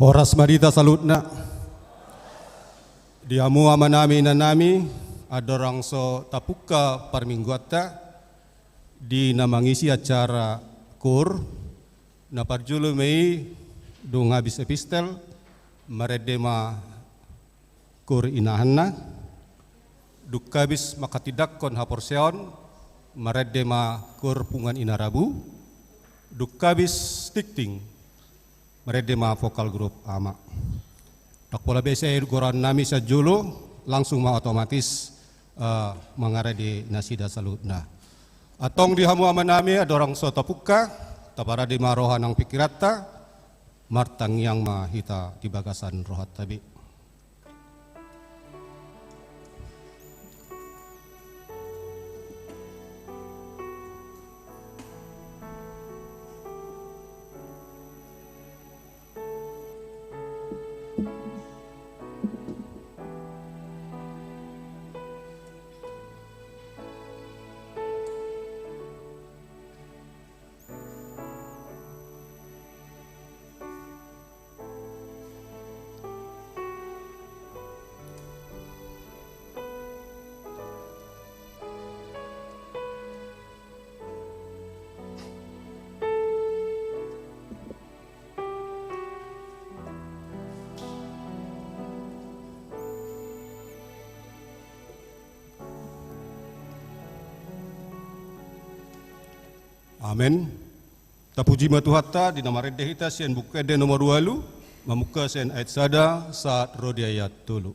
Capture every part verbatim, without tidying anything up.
Horas ma di hita saluhutna. Di hamu amanami, inanami, andorang so tapungka parmingguanta, di na mangisi acara koor, na parjolo ma i dung habis epistel, marende ma koor inahanna, dung habis manghatindanghon haporseaon, marende ma koor punguan Inarabu, dung habis tingting, marende ma vokal grup Ama. Ndang pola be sai goraonnami sian jolo, langsung ma otomatis, eh, mangarade nasida saluhutna. Antong di hamu amanami, andorang so tapungka, taparade ma roha nang pingkiranta, martangiang ma hita di bagasan rohanta be. Amen. Tapuji ma Tuhanta, di na marende hita sian Buku Ende nomor ualu, mamungka sian ayat sada sahat ro di ayat tolu.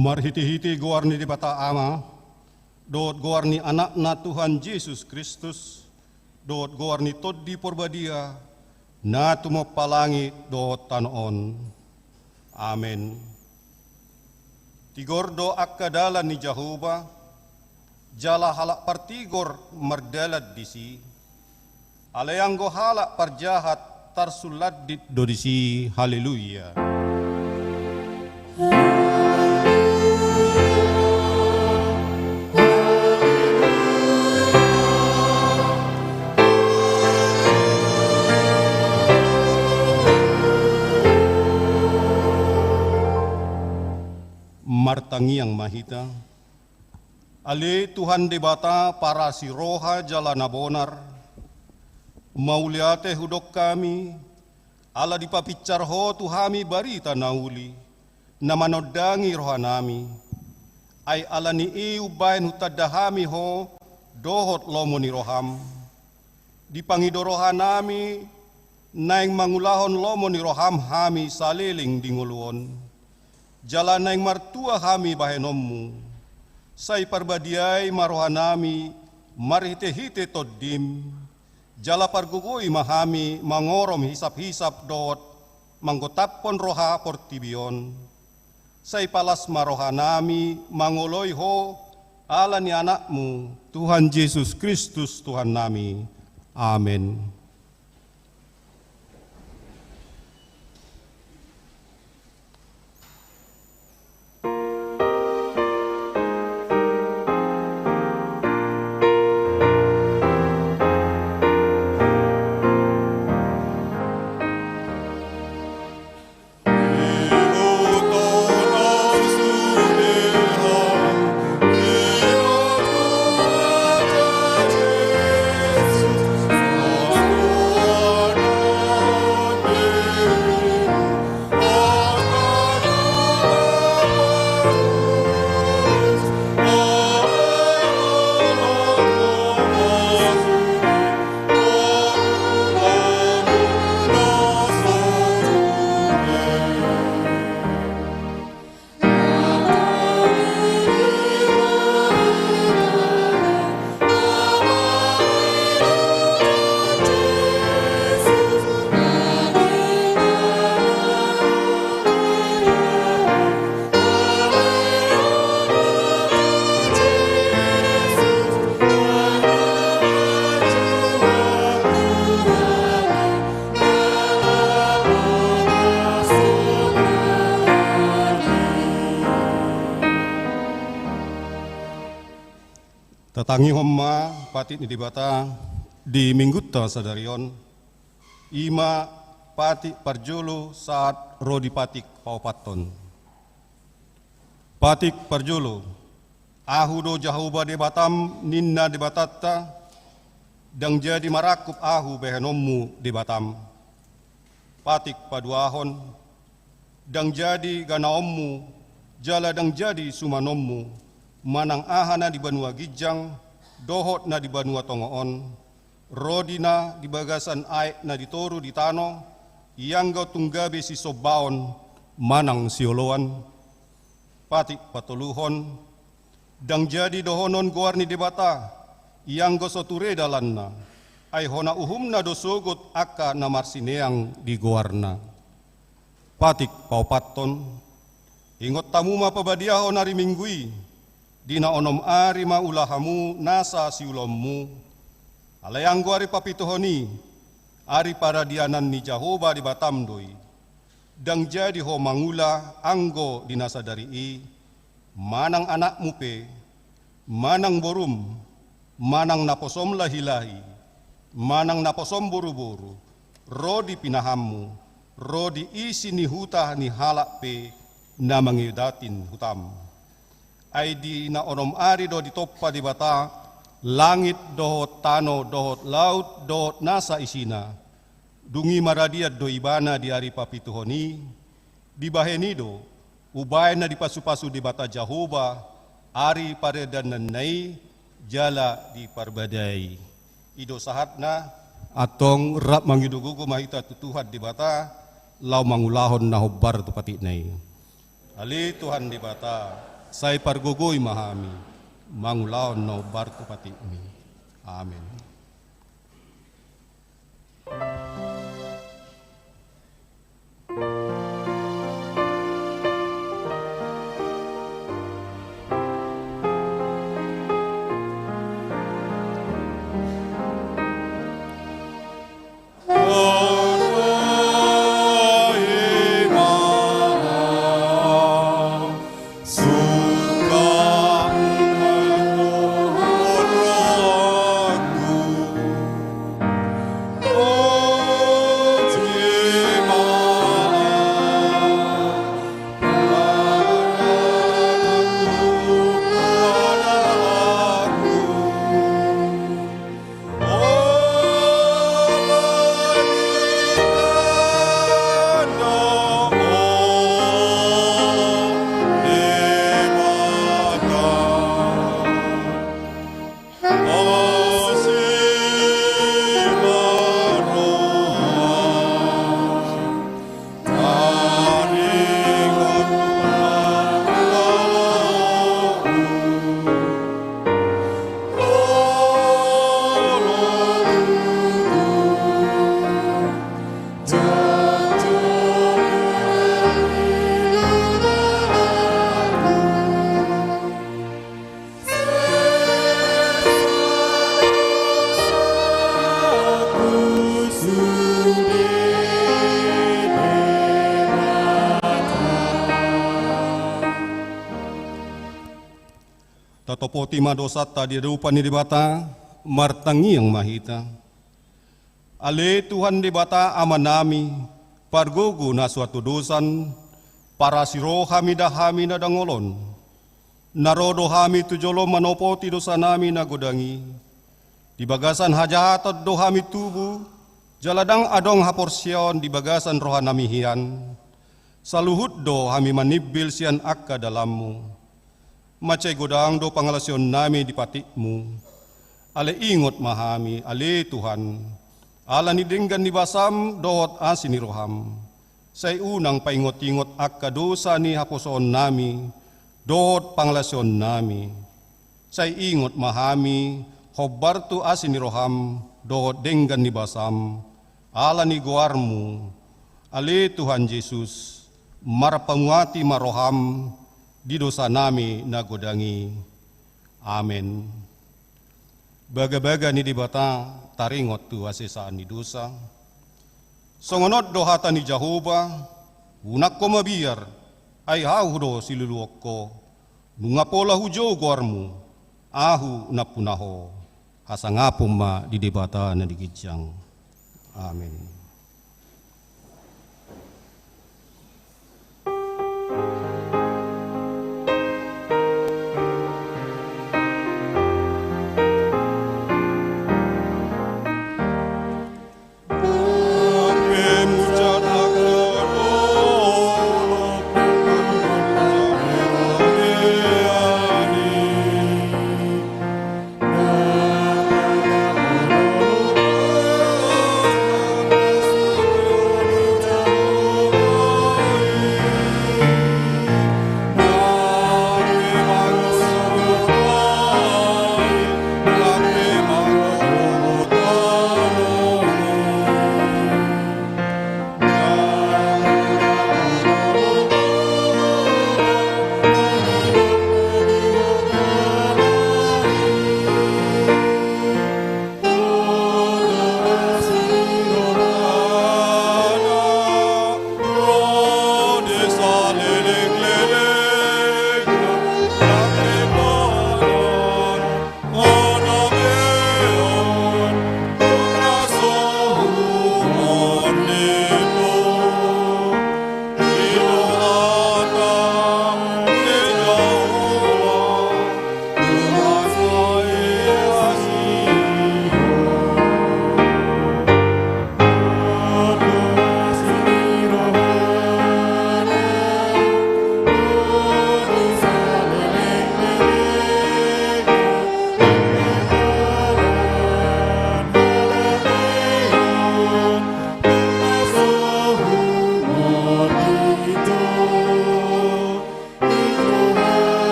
Marhitehite goar ni Debata Ama, dohot goar ni Anakna Tuhan Jesus Kristus, dohot goar ni Tondi Porbadia, na tumompa langit dohot tano on. Amen. Tigor do angka dalan ni Jahowa, jala halak partigor mardalan disi. Alai anggo halak parjahat tarsulandit do disi. Haleluya. Martangiang ma hita. Ale Tuhan Debata parasi roha jala na bonar, mauliate hudok hami, ala dipapinsar Ho tu hami barita na uli, na manondangi rohanami. Ai ala ni i umbahen hutanda hami Ho dohot lomo ni roham. Dipangido rohanami, naeng mangulahon lomo ni roham hami saleleng di ngolu on. Jala naeng martua hami bahenonmu. Sai parbadiai ma rohanami marhitehite Tondim. Jala pargogoi ma hami mangorom hisaphisap dohot manggotaphon roha portibi on. Sai palas ma rohanami mangoloi Ho, ala ni Anakmu, Tuhan Jesus Kristus Tuhannami. Amen. Tatangihon ma patik ni Debata di Minggunta sadari on, i ma patik parjolo sahat ro di patik paopathon. Patik parjolo. Ahu do Jahowa Debatam, ninna Debatanta, ndang jadi marangkup Ahu bahenonmu Debatam. Patik paduahon. Ndang jadi ganaonmu, jala ndang jadi sumanonmu, manang aha na di banua ginjang dohot na di banua tonga on, ro di na di bagasan aek na di toru di tano, ianggo tung gabe sisombaon manang sioloan. Patik patoluhon. Ndang jadi dohonon goar ni Debata, ianggo so ture dalanna, ai hona uhumna do sogot angka na marsineang di goarna. Patik paopathon. Ingot hamu ma pabadiahon ari Minggu i, di na onom ari ma ula hamu nasa siulaonmu. Alai anggo ari papituhon i, ari paradianan ni Jahowa Debatam do i. Ndang jadi ho mangula anggo di na sadari i, manang anakmu pe, manang borum, manang naposom lahilahi, manang naposom boruboru, ro di pinahanmu, ro di isi ni huta ni halak pe na mangidatin hutam. Ai di na onom ari do ditompa Debata langit dohot tano dohot laut dohot nasa isina. Dung i maradian do ibana di ari papituhon i, dibahen i do, umbahen na dipasupasu Debata Jahowa ari paradiananna i jala diparbadai. I do sahatna, antong rap mangido gogo ma hita tu Tuhan Debata, laho mangulahon na hombar tu patikna i. Ale Tuhan Debata, sai pargogoi ma hami mangulahon na hombar tu patikMi. Amen. Tatopoti ma dosanta di adopan ni Debata, martangiang ma hita. Ale Tuhan Debata Amanami, pargogo na so hatodosan, parasi roha mida hami na dangol on. Na ro do hami tu jolom manopoti dosanami na godang i. Di bagasan hajahaton do hami tubu, jala ndang adong haporseaon di bagasan rohanami hian. Saluhut do hami manimbil sian angka dalanMu. Mansai godang do pangalaosionnami di patikMu. Alai ingot ma hami, ale Tuhan, ala ni denggan ni basaM dohot asi ni rohaM. Sai unang paingot-ingot angka dosa ni haposoonnami dohot pangalaosionnami. Sai ingot ma hami hombar tu asi ni rohaM dohot denggan ni basaM, ala ni goarMu, ale Tuhan Jesus, marpamuati ma rohaM di dosanami na godang i. Amen. Bagabaga ni Debata taringot tu hasesaan ni dosa. Songon on do hata ni Jahowa: Unang ho mabiar, ai Ahu do siluluhon ho. Nunga pola hujou goarmu, Ahu nampuna ho. Hasangapon ma di Debata na di ginjang. Amen.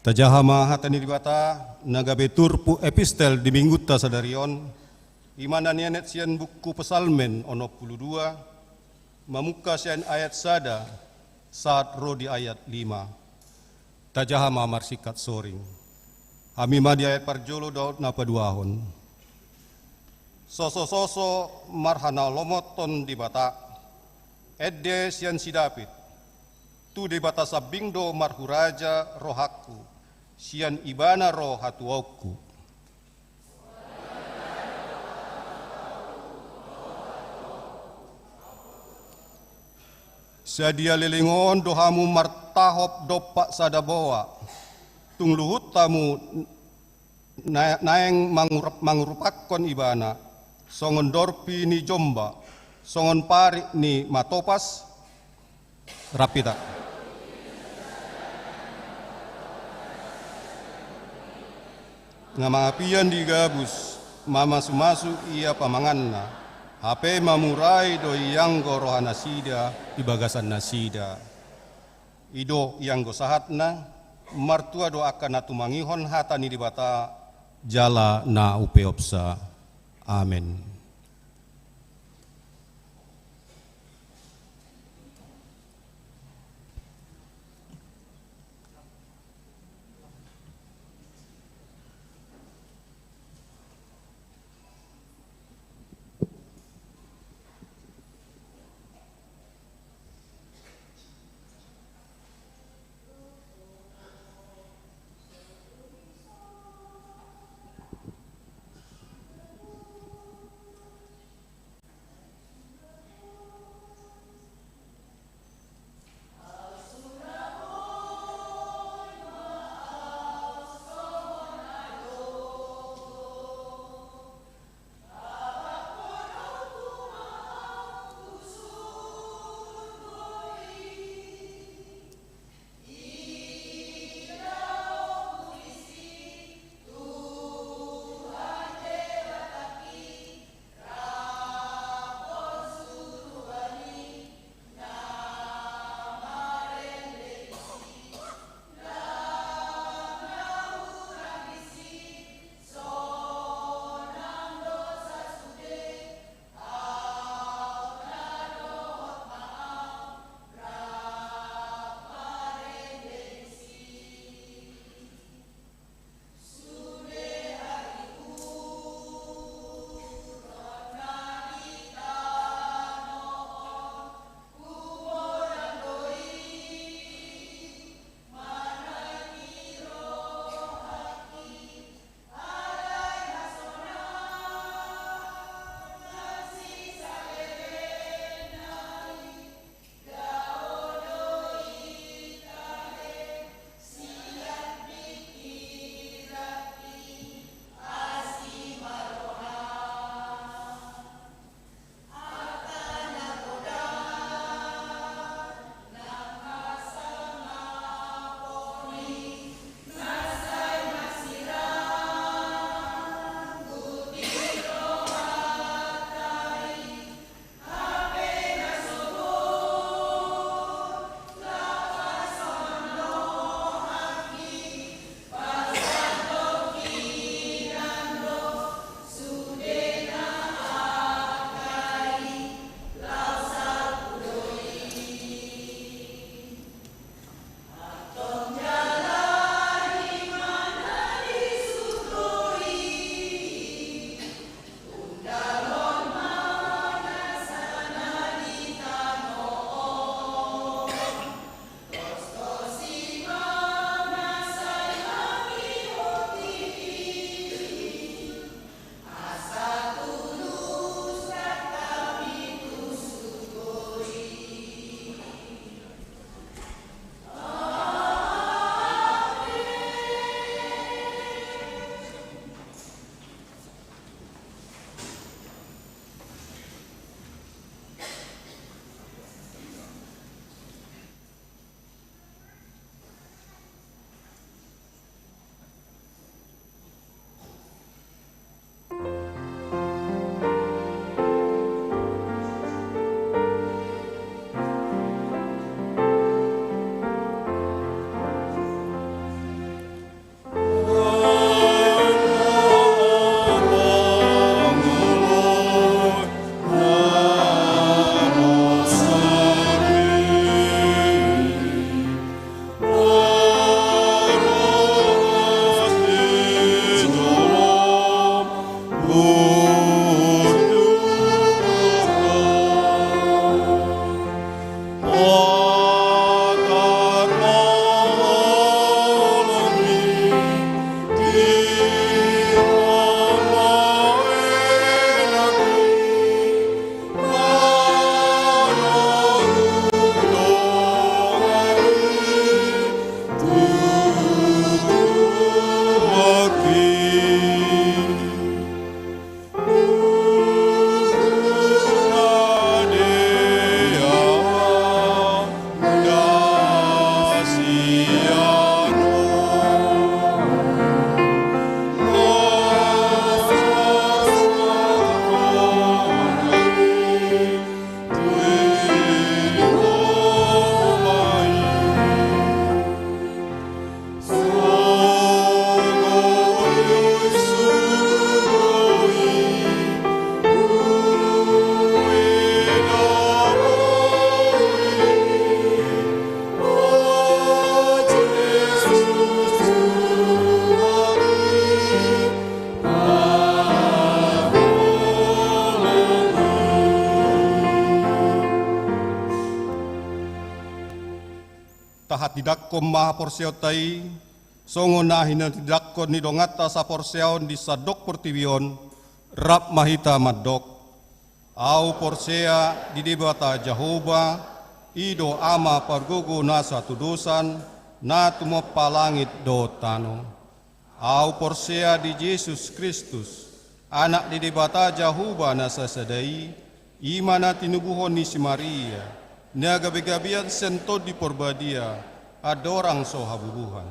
Tajaha ma hata ni Debata na gabe turpuk epistel di minggunta sadari on, i ma na nienet sian buku Psalmen onom pulu dua, mamungka sian ayat sada sahat ro di ayat lima. Tajaha ma marsingkat soring. Hami ma di ayat parjolo dohot na paduahon. Sosososo marhanalomothon Debata, ende sian si Daud. Tu Debata sambing do marhuraja rohangku, sian Ibana ro hatuaonku. Sadia leleng on do hamu martahop dompak sada boa, tung luhut hamu na-, naeng mangur-, mangurupakkon Ibana, songon dorpi ni jomba, songon parik ni matopas, rap hita. Nga mangapian di gabus, mamasumasu ia pamanganna, hape mamurai do ianggo rohanasida di bagasan nasida. I do ianggo sahatna, martua do angka na tumangihon hata ni Debata, jala na umpeopsa. Amen. Tahatindangkon ma haporseaonta i, songon na hinatindangkon ni donganta saporseaon di sandok portibi on, rap ma hita mandok: Ahu porsea di Debata Jahowa, i do Ama pargogo na so hatudosan, na tumompa langit dohot tano. Ahu porsea di Jesus Kristus, Anak ni Debata Jahowa na sasada i, i ma na tinubuhon ni si Maria, na gabegabean sian Tondi Porbadia, andorang so habubuhan.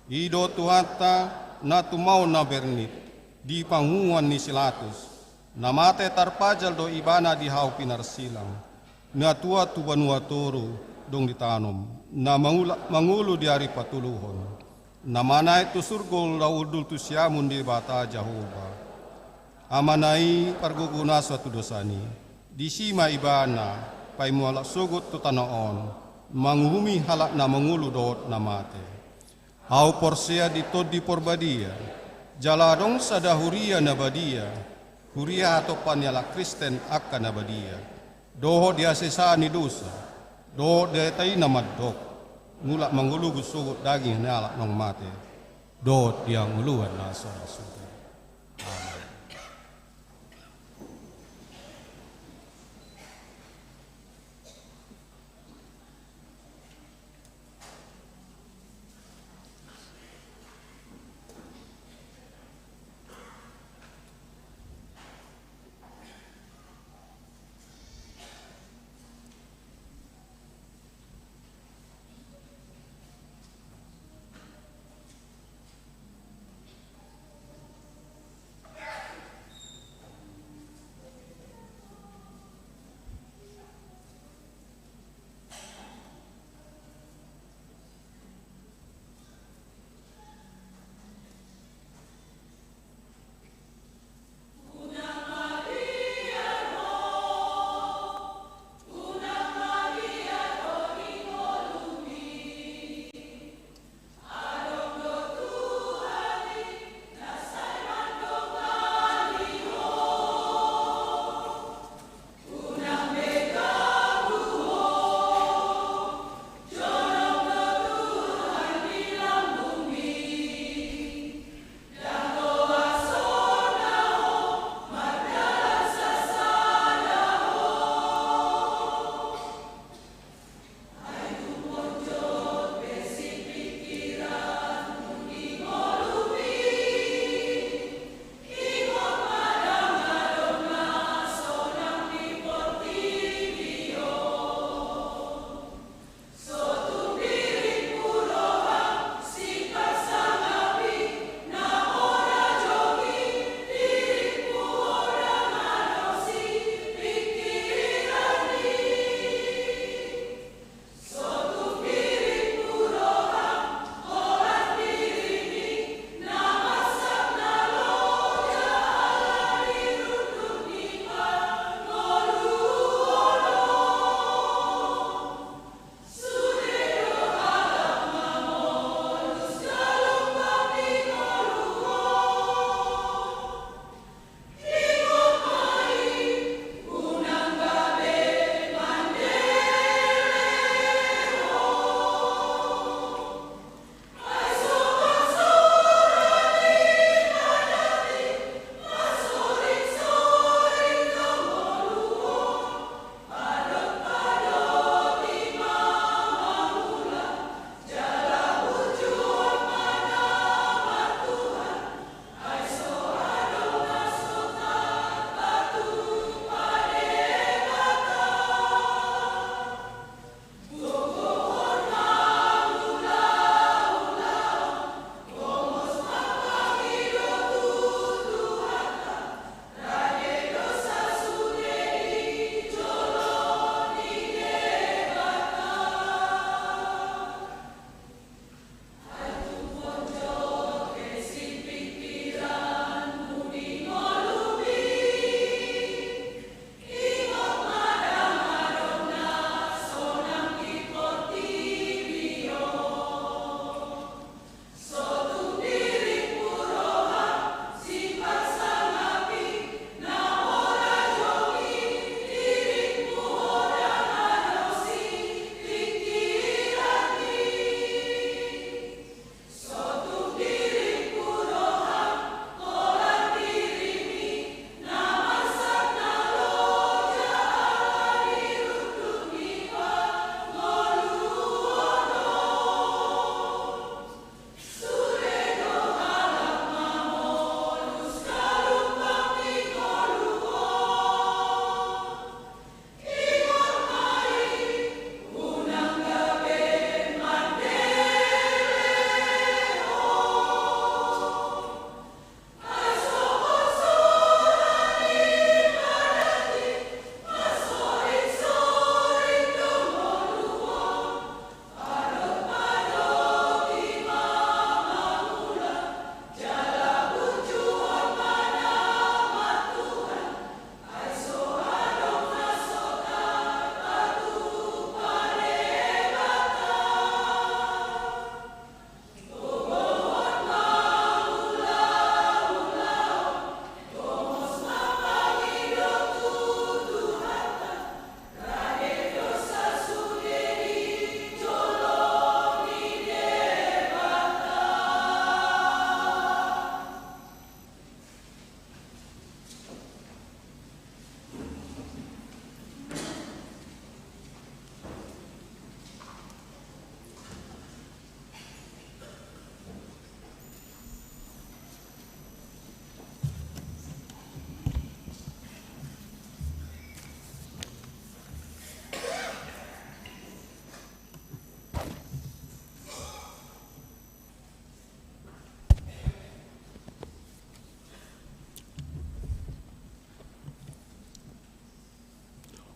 I do Tuhanta, na tumaon na bernit, di pangunguan ni si Latus, na mate tarpajal do ibana di hau pinarsilang, na tuat tu banua toru, dung ditanom, na mangula-, mangolu di ari patoluhon, na manaek tu surgo laho hundul tu siamun ni Debata Jahowa. Amana i pargogo na so hatudosan i, disi ma ibana paima halak sogot tu tano on, manguhumi halak na mangolu dohot na mate. Ahu porsea di Tondi Porbadia, jala adong sada huria na badia, huria hatopan ni halak Kristen angka na badia, dohot di hasesaan ni dosa, dohot di hata i na mandok: Mulak mangolu gung sogot daging ni halak naung mate, dohot di hangoluan na so ra suda. Amen.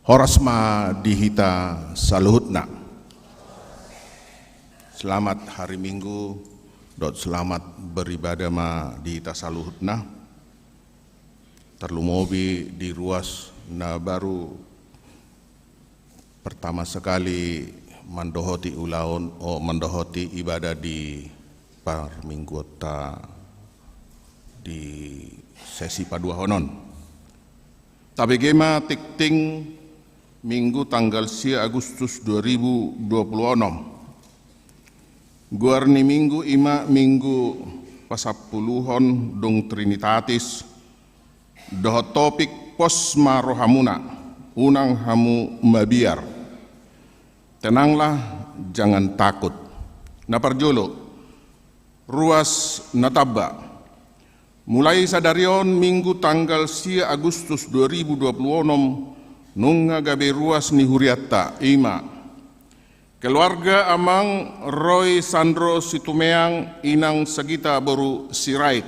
Horas ma di hita saluhutna. Selamat hari Minggu dohot selamat beribadah ma di hita saluhutna. Tarlumobi di ruas na baru pertama sekali mandohoti ulaon, o, mandohoti ibadah di parmingguonta di sesi paduahon on. Tabege ma tingting Minggu tanggal sia Agustus dua ribu dua puluh onom. Goar ni Minggu i ma Minggu pasampuluhon dung Trinitatis, dohot topik pos ma rohamuna, unang hamu mabiar. Tenanglah, jangan takut. Na parjolo, ruas na tamba. Mulai sadari on Minggu tanggal sia Agustus dua ribu dua puluh onom, nunga gabe ruas ni hurianta, i ma: Keluarga Amang Roy Sandro Situmeang, Inang Sagita boru Sirait.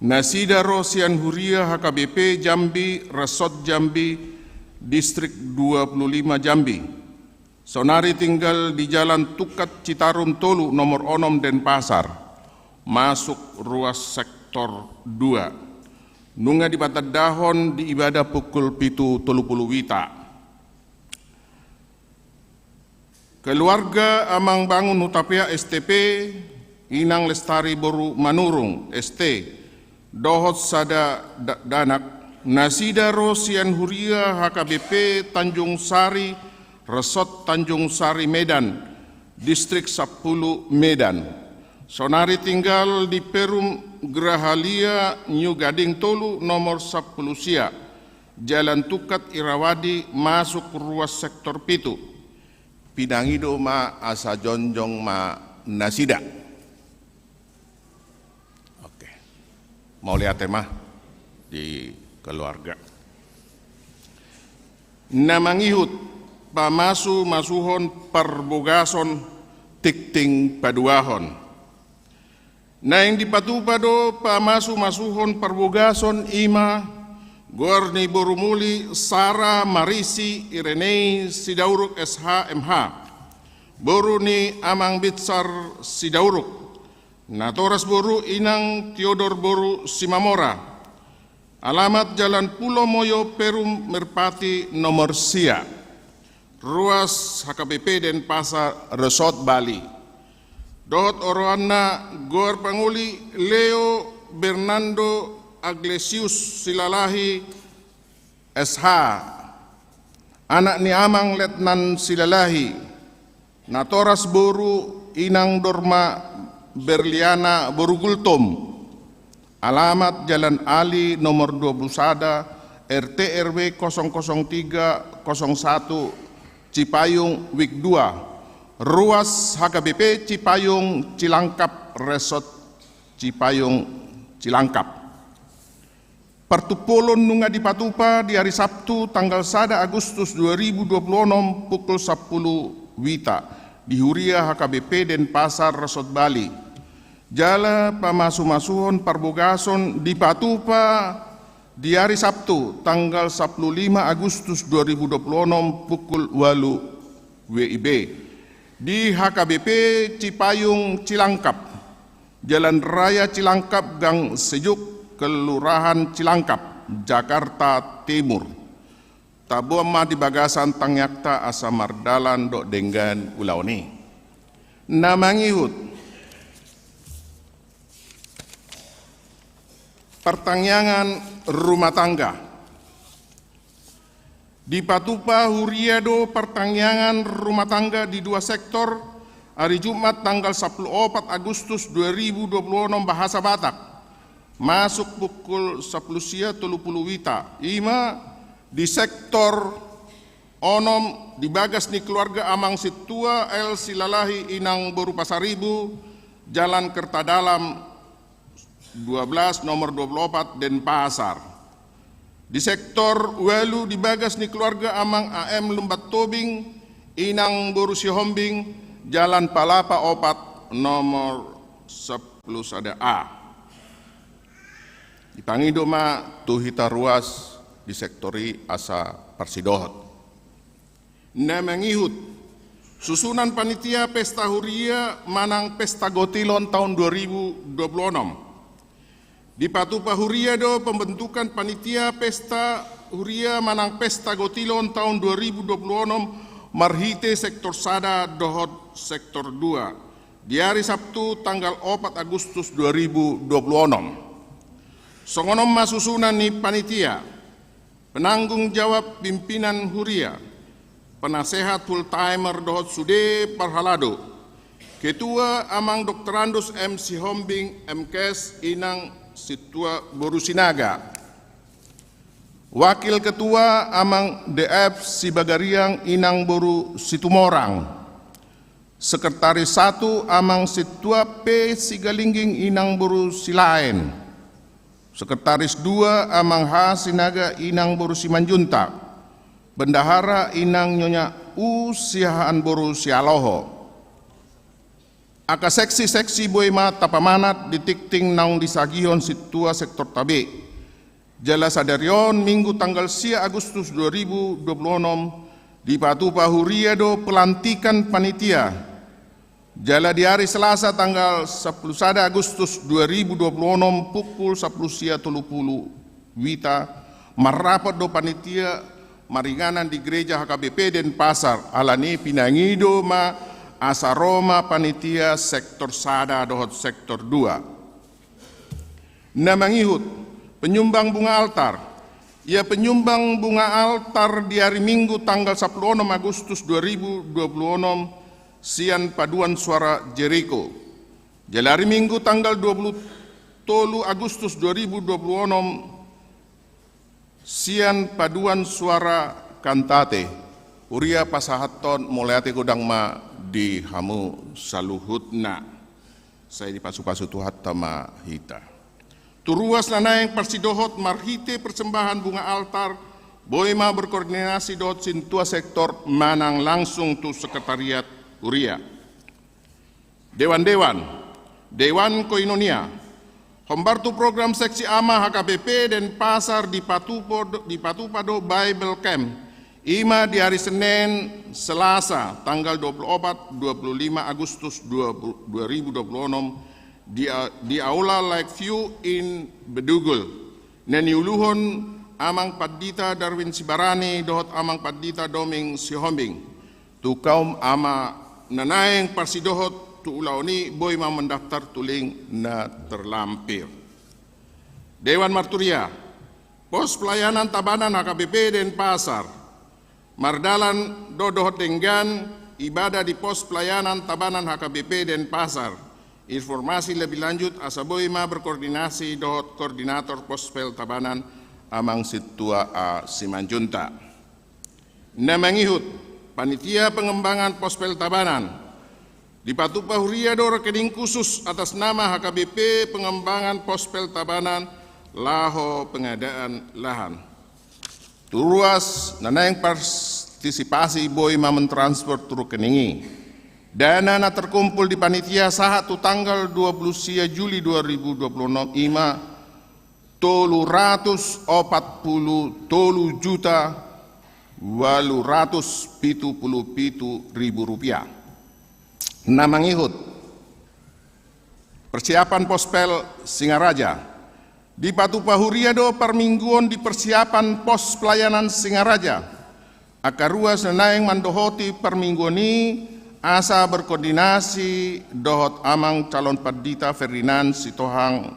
Nasida ro sian huria H K B P Jambi, Resort Jambi, Distrik dua puluh lima Jambi. Saonari tinggal di Jalan Tungkat Citarum tolu, nomor onom, Denpasar. Masuk ruas sektor dua. Nunga dipatandahon di ibadah pukul pitu tolu pulu wita. Keluarga Amang Bangun Hutapea S T P, Inang Lestari boru Manurung S T, dohot sada da-, dakdanak, nasida ro sian huria H K B P Tanjung Sari, Resort Tanjung Sari Medan, Distrik sampulu Medan. Saonari tinggal di Perum Grahalia New Gading tolu, nomor sampulu sia, Jalan Tungkat Irawadi, masuk ruas sektor pitu. Pinangido ma asa jongjong ma nasida. Oke. Mauliate ma di keluarga. Na mangihut, pamasu-masuhon parbogason tingting paduahon. Naeng dipatupa do pamasu-masuhon parbogason, i ma goar ni boru muli Sara Marisi Irenei Sidauruk S H M H, boru ni Amang Bitsar Sidauruk, natoras boru Inang Tiodor boru Simamora, alamat Jalan Pulo Moyo Perum Merpati nomor sia, ruas H K B P Denpasar Resort Bali. Dohot oroanna goar pangoli Leo Bernardo Aglesius Silalahi S H, anak ni Amang Letnan Silalahi, natoras boru Inang Dorma Berliana boru Gultom, alamat Jalan Ali nomor dua puluh sada, R T R W kosong kosong tiga kosong satu, Cipayung, Wik dua, ruas H K B P Cipayung Cilangkap, Resort Cipayung Cilangkap. Partumpolon nunga dipatupa di ari Sabtu tanggal sada Agustus dua ribu dua puluh onom pukul sampulu wita di huria H K B P Denpasar Resort Bali. Jala pamasu-masuhon parbogason dipatupa di ari Sabtu tanggal sampulu lima Agustus dua ribu dua puluh onom pukul ualu W I B di H K B P Cipayung Cilangkap, Jalan Raya Cilangkap, Gang Sejuk, Kelurahan Cilangkap, Jakarta Timur. Taboan ma di bagasan tangiangta asa mardalan dohot denggan ulaon i. Na mangihut, partangiangan rumah tangga. Dipatupa huria do partangiangan rumah tangga di dua sektor, ari Jumat tanggal sampulu opat Agustus dua ribu dua puluh onom bahasa Batak, masuk pukul sampulu sia tolu pulu wita, i ma di sektor onom di bagas ni keluarga Amang Sintua L Silalahi Inang boru Pasaribu, Jalan Kertadalam dua belas nomor dua puluh opat Denpasar. Di sektor ualu di bagas ni keluarga Amang A M Lumban Tobing Inang boru Sihombing, Jalan Palapa opat nomor sampulu sada A. Dipangido ma tu hita ruas di sektor i asa parsidohot. Na mangihut, susunan panitia pesta huria manang pesta gotilon taon dua ribu dua puluh onom. Dipatupa huria do pembentukan panitia pesta huria manang pesta gotilon taon dua ribu dua puluh onom marhite sektor sada dohot sektor dua di ari Sabtu tanggal opat Agustus dua ribu dua puluh onom. Songon on ma susunan ni panitia: penanggung jawab pimpinan huria, penasehat full timer dohot sude parhalado. Ketua, Amang Doktorandus M Sihombing, M Kes, Inang Sintua boru Sinaga. Wakil ketua, Amang D F Sibagariang, Inang boru Situmorang. Sekretaris satu, Amang Sintua P Sigalingging, Inang boru Silaen. Sekretaris dua, Amang H Sinaga, Inang boru Simanjuntak. Bendahara, Inang Nyonya U Siahaan boru Sialoho. Angka seksi-seksi boi ma tapamanat di tingting naung disagihon sintua sektorta be. Jala sadari on, Minggu tanggal sia Agustus dua ribu dua puluh onom, dipatupa huria do pelantikan panitia. Jala di ari Selasa tanggal sampulu sada Agustus dua ribu dua puluh onom, pukul sampulu sia tolu pulu wita, marrapot do panitia maringanan di gereja H K B P Denpasar, alani pinangido ma asa ro ma panitia sektor sada dohot sektor dua. Na mangihut, penyumbang bunga altar. Ia penyumbang bunga altar di ari Minggu tanggal sampulu onom Agustus dua ribu dua puluh onom sian Paduan Suara Jeriko. Jala ari Minggu tanggal dua puluh tolu Agustus dua ribu dua puluh onom sian Paduan Suara Kantate. Huria, pasahathon mauliate godang ma di hamu saluhutna. Sai dipasu-pasu Tuhanta ma hita. Tu ruas na naeng parsidohot marhite persembahan bunga altar, boi ma berkoordinasi dohot sintua sektor manang langsung tu sekretariat huria. Dewan-dewan, Dewan Koinonia. Hombar tu program seksi ama H K B P Denpasar dipatupo-, dipatupa do Bible Camp, i ma di ari Senin, Selasa, tanggal dua puluh opat, dua puluh lima Agustus dua ribu dua puluh onom, di a-, di Aula Lakeview in Bedugul. Na niuluhon Amang Pandita Darwin Sibarani dohot Amang Pandita Doming Sihombing. Tu kaum ama na naeng parsidohot tu ulaon i, boi ma mendaftar tu link na terlampir. Dewan Marturia, Pos Pelayanan Tabanan H K B P Denpasar. Mardalan do dohot denggan ibadah di Pos Pelayanan Tabanan H K B P Denpasar. Informasi lebih lanjut asa boi ma berkoordinasi dohot koordinator Pospel Tabanan, Amang Sintua A Simanjuntak. Na mangihut, panitia pengembangan Pospel Tabanan. Dipatupa huria do rekening khusus atas nama H K B P pengembangan Pospel Tabanan laho pengadaan lahan. Tu ruas na naeng partisipasi boi ma mentransfer tu rekening i. Dana na terkumpul di panitia sahat tu tanggal dua puluh sia Juli dua ribu dua puluh onom i ma tolu ratus opat pulu tolu juta ualu ratus pitu pulu pitu ribu rupiah. Na mangihut, persiapan Pospel Singaraja. Dipatupa huria do parmingguon di persiapan Pos Pelayanan Singaraja. Angka ruas na naeng mandohoti parmingguon i asa berkoordinasi dohot Amang Calon Pandita Ferdinand Sitohang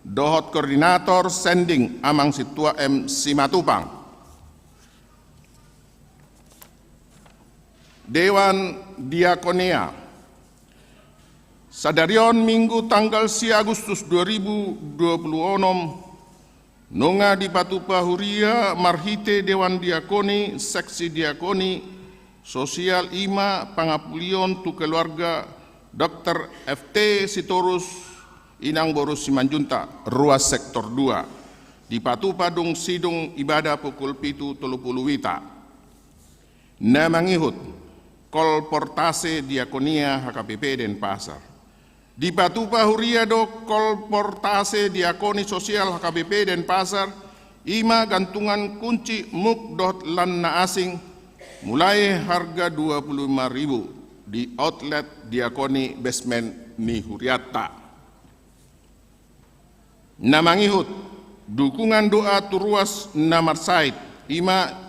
dohot koordinator sending Amang Sintua M Simatupang. Dewan Diakonia. Sadari on Minggu tanggal sia Agustus dua ribu dua puluh onom, nunga dipatupa huria marhite Dewan Diakoni, Seksi Diakoni Sosial, i ma pangapulion tu keluarga Doktor F T Sitorus, Inang boru Simanjuntak, ruas sektor dua. Dipatupa dung sidung ibadah pukul pitu tolu pulu wita. Na mangihut, Kolportase Diakonia H K B P Denpasar. Dipatupa huria do Kolportase Diakoni Sosial H K B P Denpasar, I ma gantungan kunci muk dohot lan na asing, mulai harga dua puluh lima ribu di outlet Diakoni Basement ni hurianta. Na mangihut, dukungan doa tu ruas na marsahit, i ma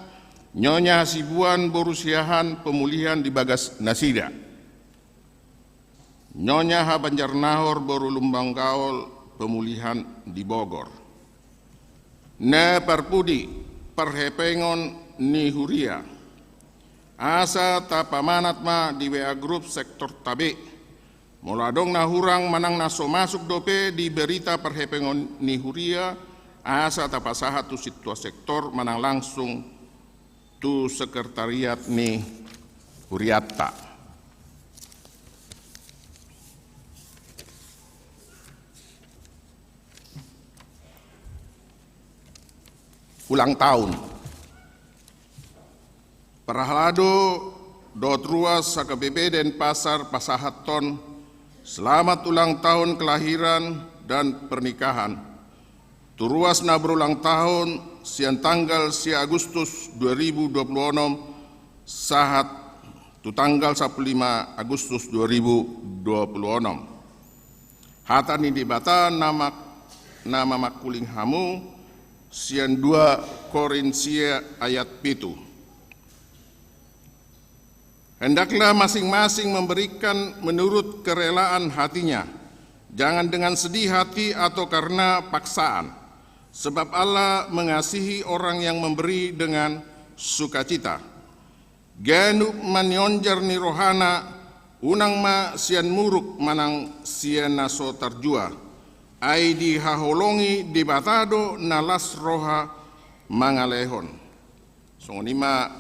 Nyonya Hasibuan boru Siahaan, pemulihan di bagas nasida. Nyonya Habanjarnahor boru Lumban Gaol, pemulihan di Bogor. Na parpudi, parhepengon ni huria. Asa tapamanat ma di W A grup sektorta B. Molo adong na hurang manang na so masuk dope di berita parhepengon ni huria, asa tapasahat tu sintua sektor manang langsung tu sekretariat ni hurianta. Ulang tahun. Parhalado dohot ruas H K B P Denpasar pasahathon selamat ulang tahun kelahiran dan pernikahan tu ruas na berulang tahun sian tanggal sia Agustus dua ribu dua puluh enam sahat tu tanggal sampulu lima Agustus dua ribu dua puluh enam. Hata ni Debata na mak-, na mamangkuling hamu sian dua Korintia ayat pitu. Hendaklah masing-masing memberikan menurut kerelaan hatinya, jangan dengan sedih hati atau karena paksaan, sebab Allah mengasihi orang yang memberi dengan sukacita. Ganup manionjar ni rohana, unang ma sian muruk manang sian na so tarjua, ai dihaholongi Debata do na las roha mangalehon. Songon i ma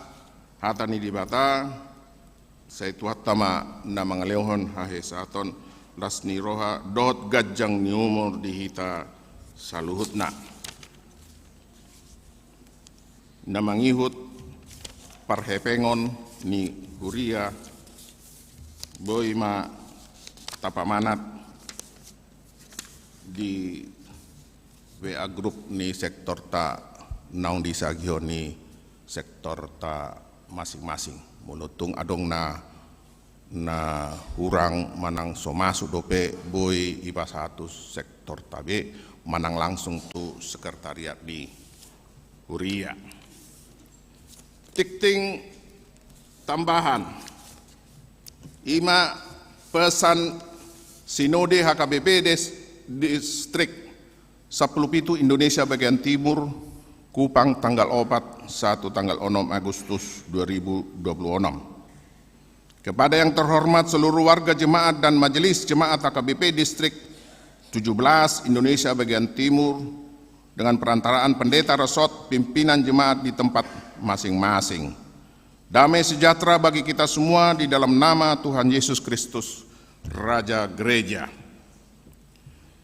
hata ni Debata, sai Tuhanta ma na mangalehon hahesahaton, las ni roha dohot ganjang ni umur di hita saluhutna. Na mangihut parhepengon ni huria, boi ma tapamanat di W A grup ni sektorta naung disagihon ni sektorta masing-masing. Molo tung adong na, na hurang manang so masuk dope, boi dipasahat tu sektorta B manang langsung tu sekretariat ni huria. Tingting tambahan, i ma pesan Sinode H K B P Des-, Distrik sampulu pitu Indonesia bagian Timur, Kupang, tanggal opat sahat tu tanggal onom Agustus dua ribu dua puluh enam. Kepada yang terhormat seluruh warga jemaat dan majelis jemaat H K B P Distrik tujuh belas Indonesia bagian Timur, dengan perantaraan pendeta resort, pimpinan jemaat di tempat masing-masing. Damai sejahtera bagi kita semua di dalam nama Tuhan Yesus Kristus, Raja Gereja.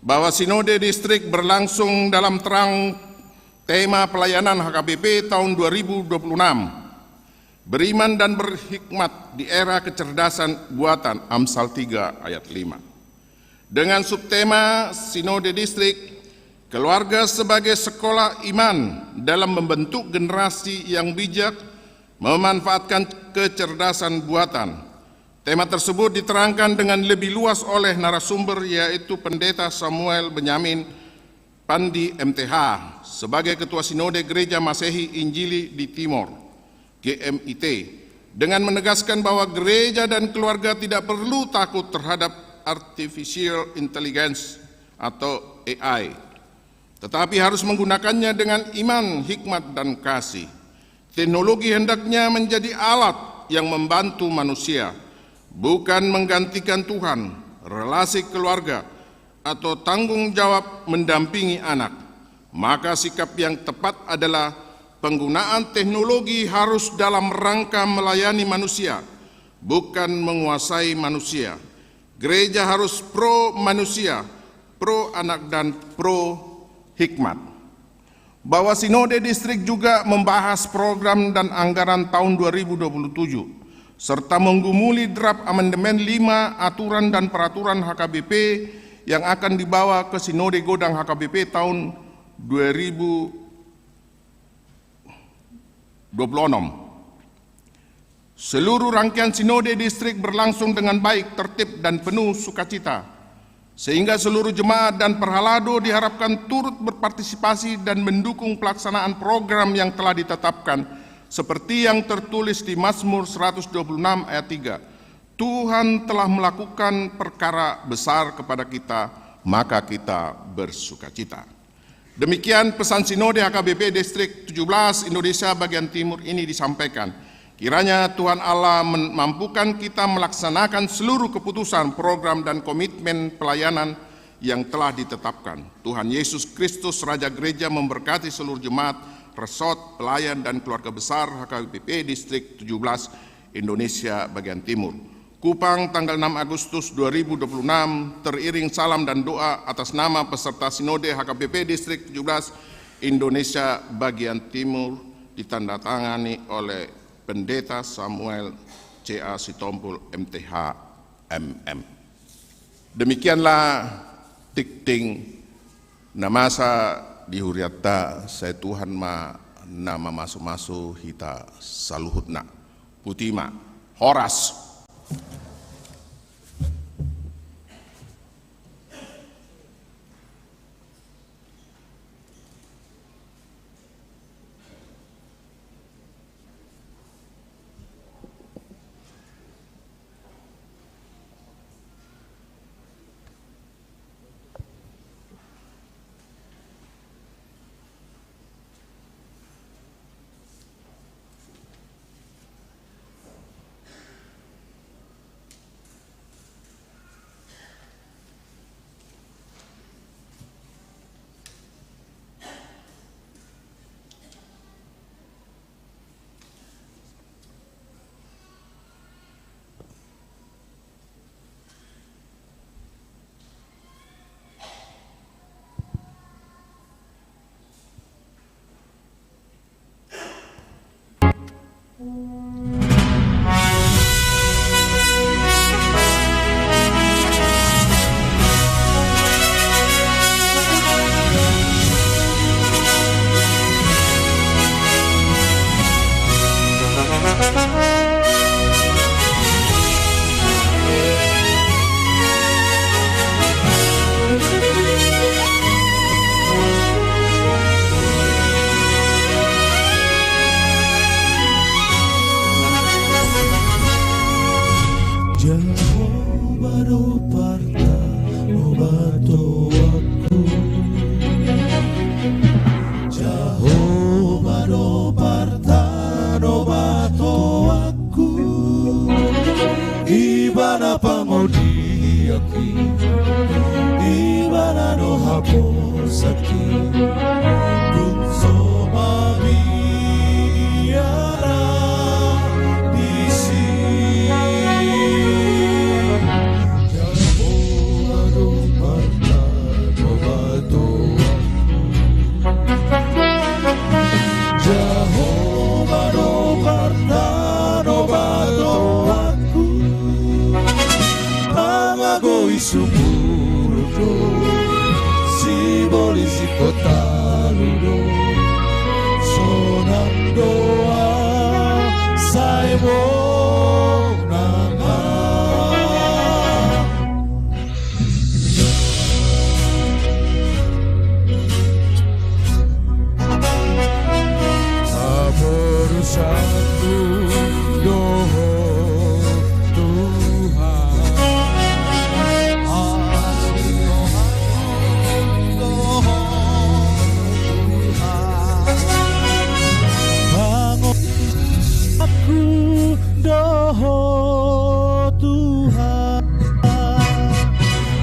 Bahwa Sinode Distrik berlangsung dalam terang tema pelayanan H K B P tahun dua ribu dua puluh enam, beriman dan berhikmat di era kecerdasan buatan, Amsal tiga ayat lima. Dengan subtema Sinode Distrik, keluarga sebagai sekolah iman dalam membentuk generasi yang bijak, memanfaatkan kecerdasan buatan. Tema tersebut diterangkan dengan lebih luas oleh narasumber, yaitu Pendeta Samuel Benyamin Pandi, M T H, sebagai Ketua Sinode Gereja Masehi Injili di Timor, G M I T, dengan menegaskan bahwa gereja dan keluarga tidak perlu takut terhadap artificial intelligence atau A I, tetapi harus menggunakannya dengan iman, hikmat, dan kasih. Teknologi hendaknya menjadi alat yang membantu manusia, bukan menggantikan Tuhan, relasi keluarga, atau tanggung jawab mendampingi anak. Maka sikap yang tepat adalah penggunaan teknologi harus dalam rangka melayani manusia, bukan menguasai manusia. Gereja harus pro manusia, pro anak, dan pro hikmat. Bahwa Sinode Distrik juga membahas program dan anggaran tahun dua ribu dua puluh tujuh, serta menggumuli draft amandemen lima aturan dan peraturan H K B P yang akan dibawa ke Sinode Godang H K B P tahun dua ribu dua puluh tujuh. dua puluh enam. Seluruh rangkaian sinode distrik berlangsung dengan baik, tertib, dan penuh sukacita, sehingga seluruh jemaat dan perhalado diharapkan turut berpartisipasi dan mendukung pelaksanaan program yang telah ditetapkan, seperti yang tertulis di Mazmur seratus dua puluh enam ayat tiga. Tuhan telah melakukan perkara besar kepada kita, maka kita bersukacita. Demikian pesan Sinode H K B P Distrik tujuh belas Indonesia bagian timur ini disampaikan. Kiranya Tuhan Allah men-, mampukan kita melaksanakan seluruh keputusan, program, dan komitmen pelayanan yang telah ditetapkan. Tuhan Yesus Kristus, Raja Gereja, memberkati seluruh jemaat, resort, pelayan, dan keluarga besar H K B P Distrik tujuh belas Indonesia bagian timur. Kupang, tanggal enam Agustus dua ribu dua puluh enam, teriring salam dan doa atas nama peserta Sinode H K B P Distrik tujuh belas Indonesia bagian timur, ditandatangani oleh Pendeta Samuel C A Sitompul, M T H, M M. Demikianlah tingting na masa di hurianta, sai Tuhan ma na mamasumasu hita saluhutna. Boti ma. Horas. Jahowa do partanobatanku. Jahowa do partanobatanku. Ibana pangodianki. Ibana do haposanki. Dung so mabiar ahu disi. Jahowa do partanobatanku. Jahowa do partanobatanku. Pangagoi sumurut do, sibolis ingkon talu do. Sonang do ahu sai monang ahu. Haporusanku do Ho Tuhan. Pango- Aku do Ho Tuhan.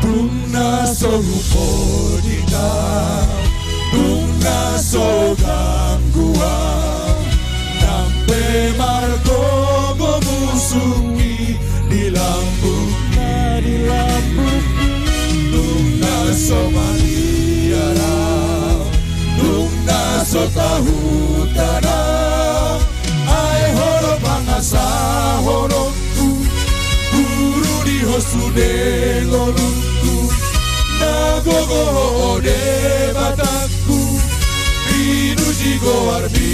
Dung na so hupoding ahu, dung na so ganggu ahu, nang pe margogo musu i di lambungki, di lambungki. Dung na so mabiar ahu, dung na so tahutan ahu, ai Ho do pangasahononku, guru di Ho sude ngolungku, na gogo Ho Debatangku, pinuji goarmi.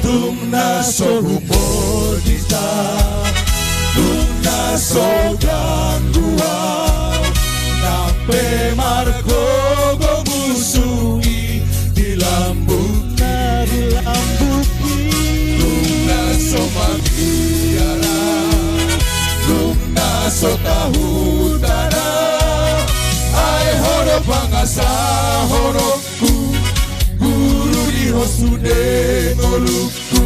Dung na so humordita, dung na so ganggu au, nang pe margogo musu i di lambungki. Dung na so mabiar au, dung na so tahutan au, ai Ho do pangasahononku, guru di Ho sude ngolungku,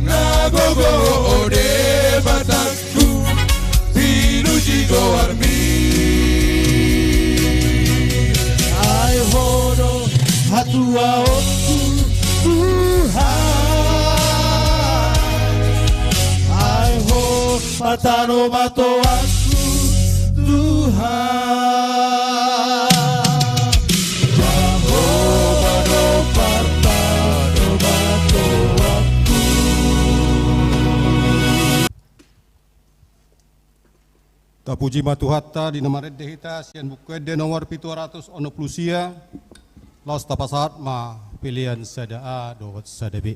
na gogo Ho, o Debatangku, pinuji goarMi. Ai Ho do hatuaonku, Tuhan, ai Ho patanomatoanku, Tuhan. Jahowa do patanomatoanku. Tapuji ma Tuhanta di na marende hita sian Buku Ende nomor pitu ratus onom pulu sia. Laos tapasahat ma pelean sada A dohot sada B.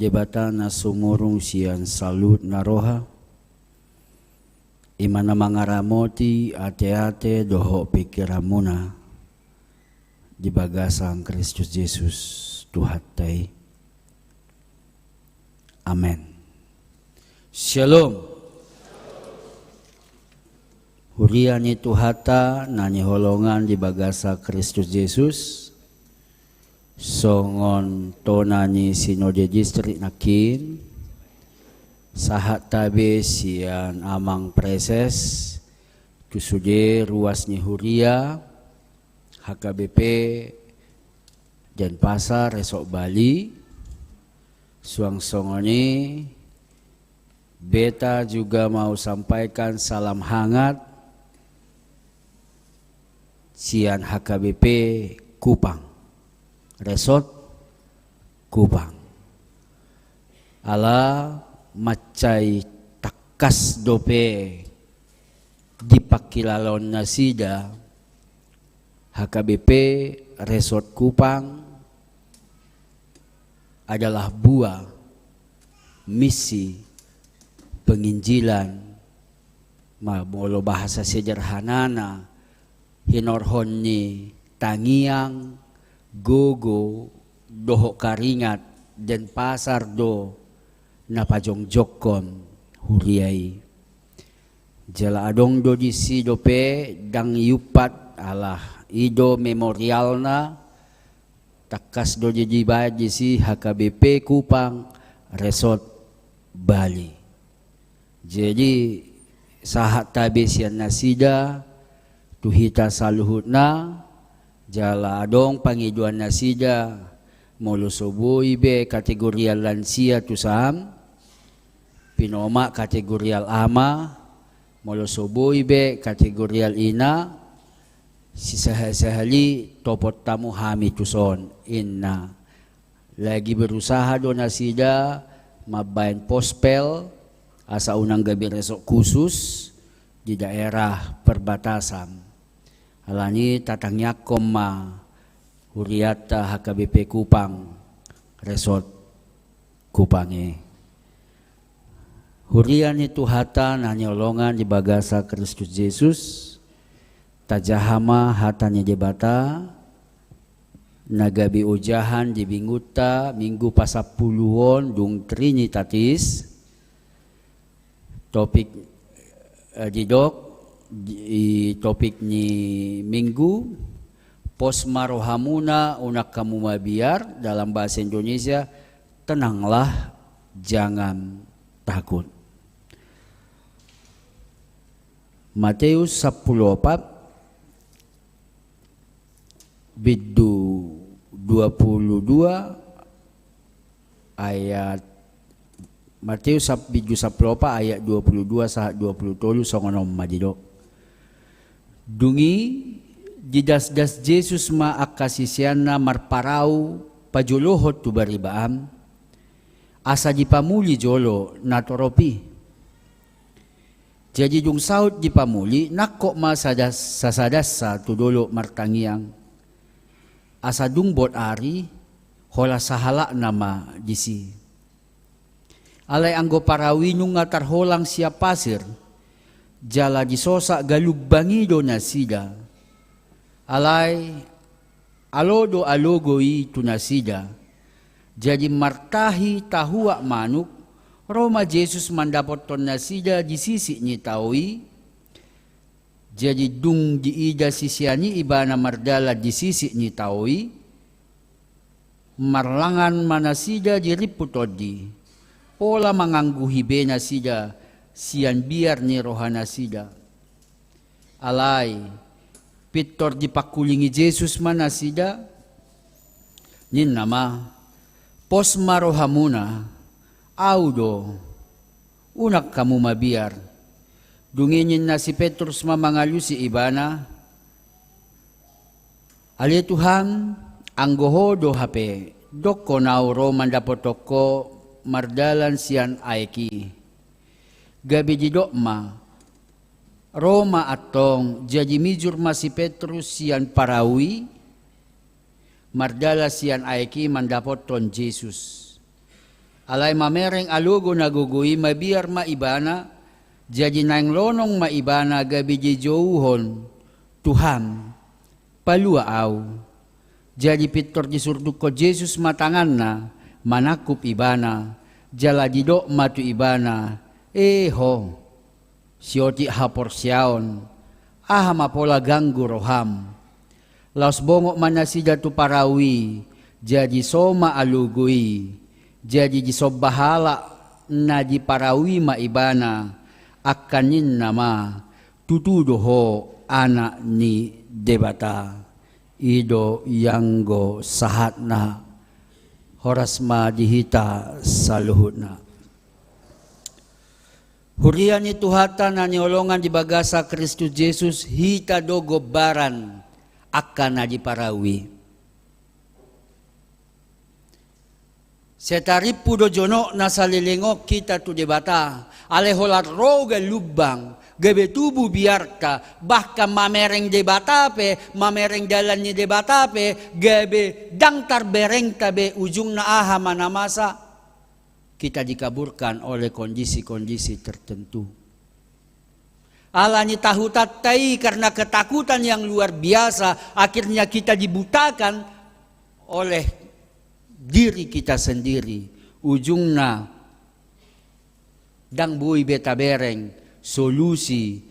Debata na sumurung sian saluhut na roha, i ma na mangaramoti ateate dohot pingkiranmuna di bagasan Kristus Jesus Tuhanta i. Amen. Shalom. Huria ni Tuhanta na hinaholongan di bagasan Kristus Jesus, songon tona ni Sinode Distrik nangkin, sahat tabe sian Amang Praeses, tu sude ruas ni huria, H K B P Denpasar, Resort Bali, suang songon i, beta juga mau sampaikan salam hangat sian H K B P Kupang, Resort Kupang. Ala mansai tangkas dope dipangkilalaon nasida, H K B P Resort Kupang adalah buah misi penginjilan, ma-, molo bahasa sederhanana, hinorhon ni tangiang, gogo, dohot karingat, Denpasar do na pajongjongkon huria i. Jala adong do disi dope, ndang iumpat, ala i do memorialna, tangkas do dibaen disi H K B P Kupang Resort Bali. Jadi, sahat tabe sian nasida tu hita saluhutna, jala adong pangidoan nasida, molo so boi be kategorial lansia tusan, pinomat kategorial ama, molo so boi be kategorial ina, sisahali-sahali topot hamu hami tuson, ninna. Lagi berusaha do nasida mambaen pospel, asa unang gabe resort khusus di daerah perbatasan. Alani i tatangiangkon ma hurianta H K B P Kupang Resort Kupang i. Huria ni Tuhanta na hinaholongan di bagasan Kristus Jesus, tajaha ma hata ni Debata, na gabe ojahan di minggunta, minggu pasampulu on dung Trinitatis, topik, eh, didok, di, topik ni minggu, pos ma rohamuna unang hamu mabiar, dalam bahasa Indonesia, tenanglah, jangan takut. Matius sampulu opat, bindu dua pulu dua, ayat, Matius sap-, bindu sampulu opat ayat dua pulu dua sahat dua pulu tolu, songon on ma didok. Dung i didasdas Jesus ma angka siseanna marparau pajolohon tu bariba an, asa dipamuli jolo na torop i. Jadi dung saut dipamuli, nangkok ma sada-, sasadansa tu dolok martangiang, asa dung bot ari, holan sahalakna ma disi. Alai anggo parau i nunga tarholang sian pasir, jala disosak galumbang i do nasida. Alai alo do alogo i tu nasida. Jadi martahi tahuak manuk, ro ma Jesus mandapothon nasida di sisik ni tao i. Jadi dung diida sisean i Ibana mardalan di sisik ni tao i, marlangan ma nasida di rimpu tondi, pola mangangguhi be nasida sian biar ni rohanasida. Alai pintor dipangkulingi Jesus ma nasida, ninna ma, pos ma rohamuna, Ahu do, unang hamu mabiar. Dung i ninna si Petrus ma mangalusi Ibana, Ale Tuhan, anggo Ho do hape, dokkon ahu ro mandapothon Ho mardalan sian aek i. Gabe didok ma, ro ma antong, jadi mijur ma si Petrus sian parau i, mardalan sian aek i mandapothon Jesus. Alai mamereng alogo na gogo i, mabiar ma ibana, jadi naeng lonong ma ibana gabe dijouhon: Tuhan, palua au. Jadi pintor disurdukkon Jesus ma tanganna manangkup ibana, jala didok ma tu ibana: E ho, siotik haporseaon, aha ma pola ganggu roham? Laos bongot ma nasida tu parau i, jadi so ma alogo i. Jadi disomba halak na di parau i ma ibana, angka ninna ma: Tutu do ho Anak ni Debata. I do ianggo sahatna. Horas ma di hita saluhutna. Huria ni Tuhanta na niholongan di bagasan Kristus Jesus, hita do gombaran angka na di parau i. Sai tarimpu do jonok na saleleng on hita tu Debata, alai holan ro galumbang, gabe tubu biarta, bahkan mamereng Debata pe, mamereng dalan ni Debata pe, gabe ndang tarberengta be, ujungna aha ma na masa? Kita dikaburkan oleh kondisi-kondisi tertentu. Ala ni tahutanta i, karena ketakutan yang luar biasa, akhirnya kita dibutakan oleh diri kita sendiri. Ujungna, ndang boi be tabereng solusi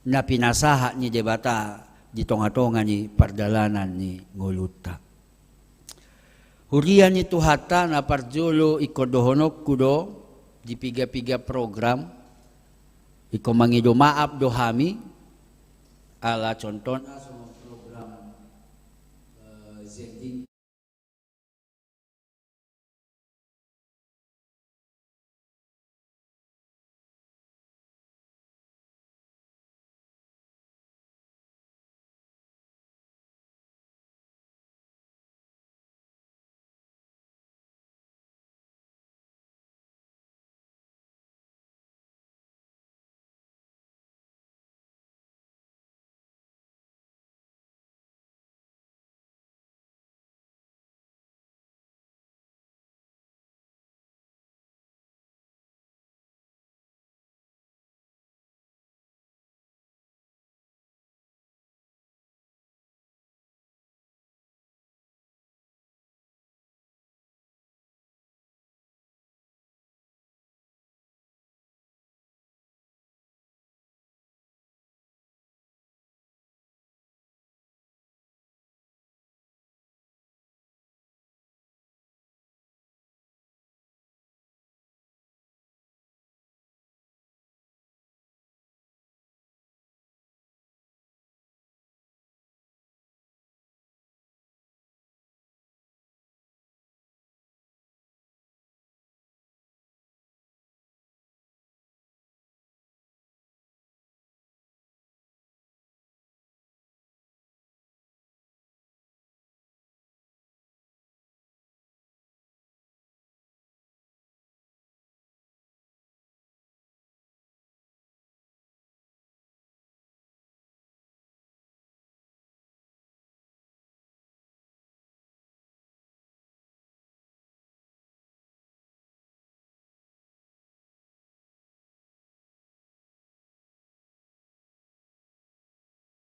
na pinasahat ni Debata di tonga-tonga ni pardalanan ni ngolunta. Huria ni Tuhanta, na parjolo ingkon dohononku do di piga-piga program, ingkon mangido maaf do hami, ala contohna songon program, eh, Zending.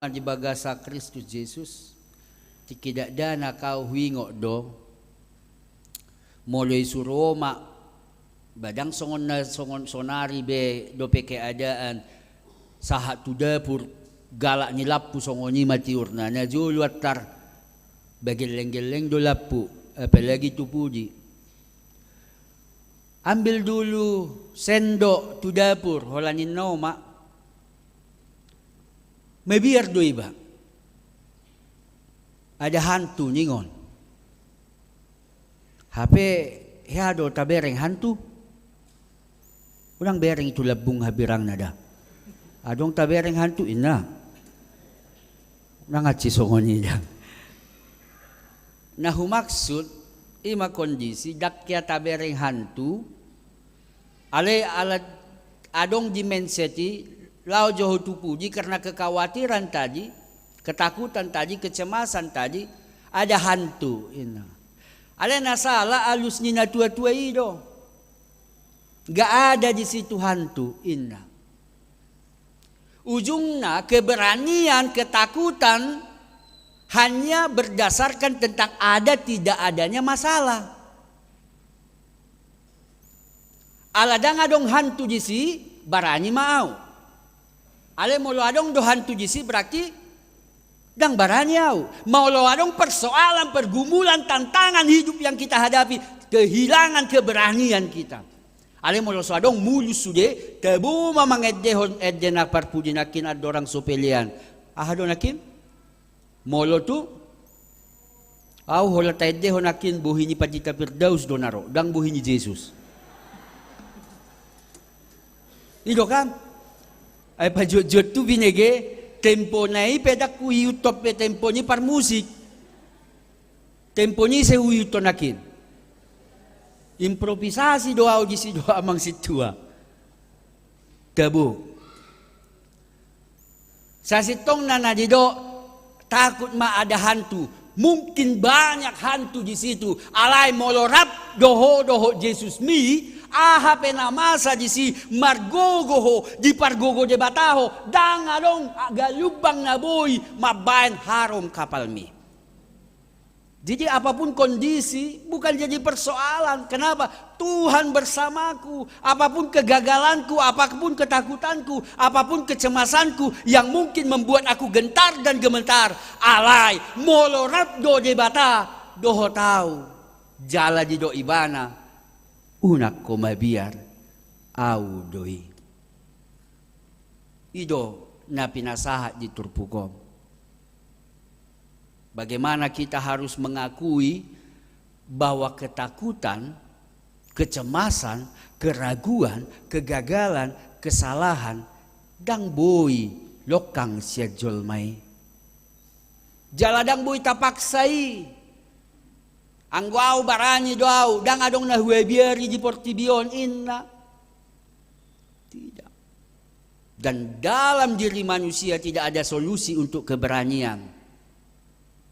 Di bagasan Kristus Jesus, tingki dakdanak au huingot do, molo isuru omak, ba ndang songon na songon sonari be dope keadaan, sahat tu dapur, galak ni lampu songon i ma tiurna, na jolo antar bagelleng-gelleng do lampu, apalagi tu pudi. Ambil dulu sendok tu dapur, holan ninna omak. Mabiar do iba. Ada hantu ningon. Hape hea do tabereng hantu? Unang bereng tu lambung habirangna da. Adong tabereng hantu inna. Unang hansi songon i da. Na humaksud, i ma kondisi, ndang hea tabereng hantu, alai ala adong di mindset i, laho jo ho tu pudi karena kekhawatiran tadi, ketakutan tadi, kecemasan tadi, ada hantu, inna. Alai na sala alus ni na tua-tua i do. Nggak ada di situ hantu, inna. Ujungna keberanian, ketakutan hanya berdasarkan tentang ada tidak adanya masalah. Ala ndang adong hantu disi, barani ma au. Alai molo adong do hantu disi, berarti ndang barani au. Molo adong persoalan, pergumulan, tantangan hidup yang kita hadapi, kehilangan keberanian kita. Alai molo so adong, mulus sude, tabo ma mangendehon ende na parpudi nangkin, andorang so pelean. Aha do nangkin? Molo tu au, holan taendehon nangkin, bohi ni Pandita Firdaus do na ro, ndang bohi ni Jesus. I do kan? Ai pajotjot tu binege, tempo na i pe ndang huihuthon pe tempo ni parmusik. Tempo ni ise huihuthon nangkin? Improvisasi do au disi do, amang sintua. Tabo. Sasintongna na didok, takut ma ada hantu. Mungkin banyak hantu di situ. Alai molo rap do ho dohot Jesusmi, aha pe na masa disi, margogo ho, dipargogo Debata ho, ndang adong galumbang na boi mambaen harom kapalmi. Jadi, apapun kondisi, bukan jadi persoalan. Kenapa? Tuhan bersamaku. Apapun kegagalanku, apapun ketakutanku, apapun kecemasanku yang mungkin membuat aku gentar dan gemetar, alai molo rap do Debata dohot au, jala didok Ibana, unang ho mabiar, au do i. I do na pinasahat di turpuk on. Bagaimana kita harus mengakui bahwa ketakutan, kecemasan, keraguan, kegagalan, kesalahan, ndang boi longkang sian jolma i. Jala ndang boi tapaksa i. Anggo au barani do au, ndang adong na huabiari di portibi on, inna. Tidak. Dan dalam diri manusia tidak ada solusi untuk keberanian.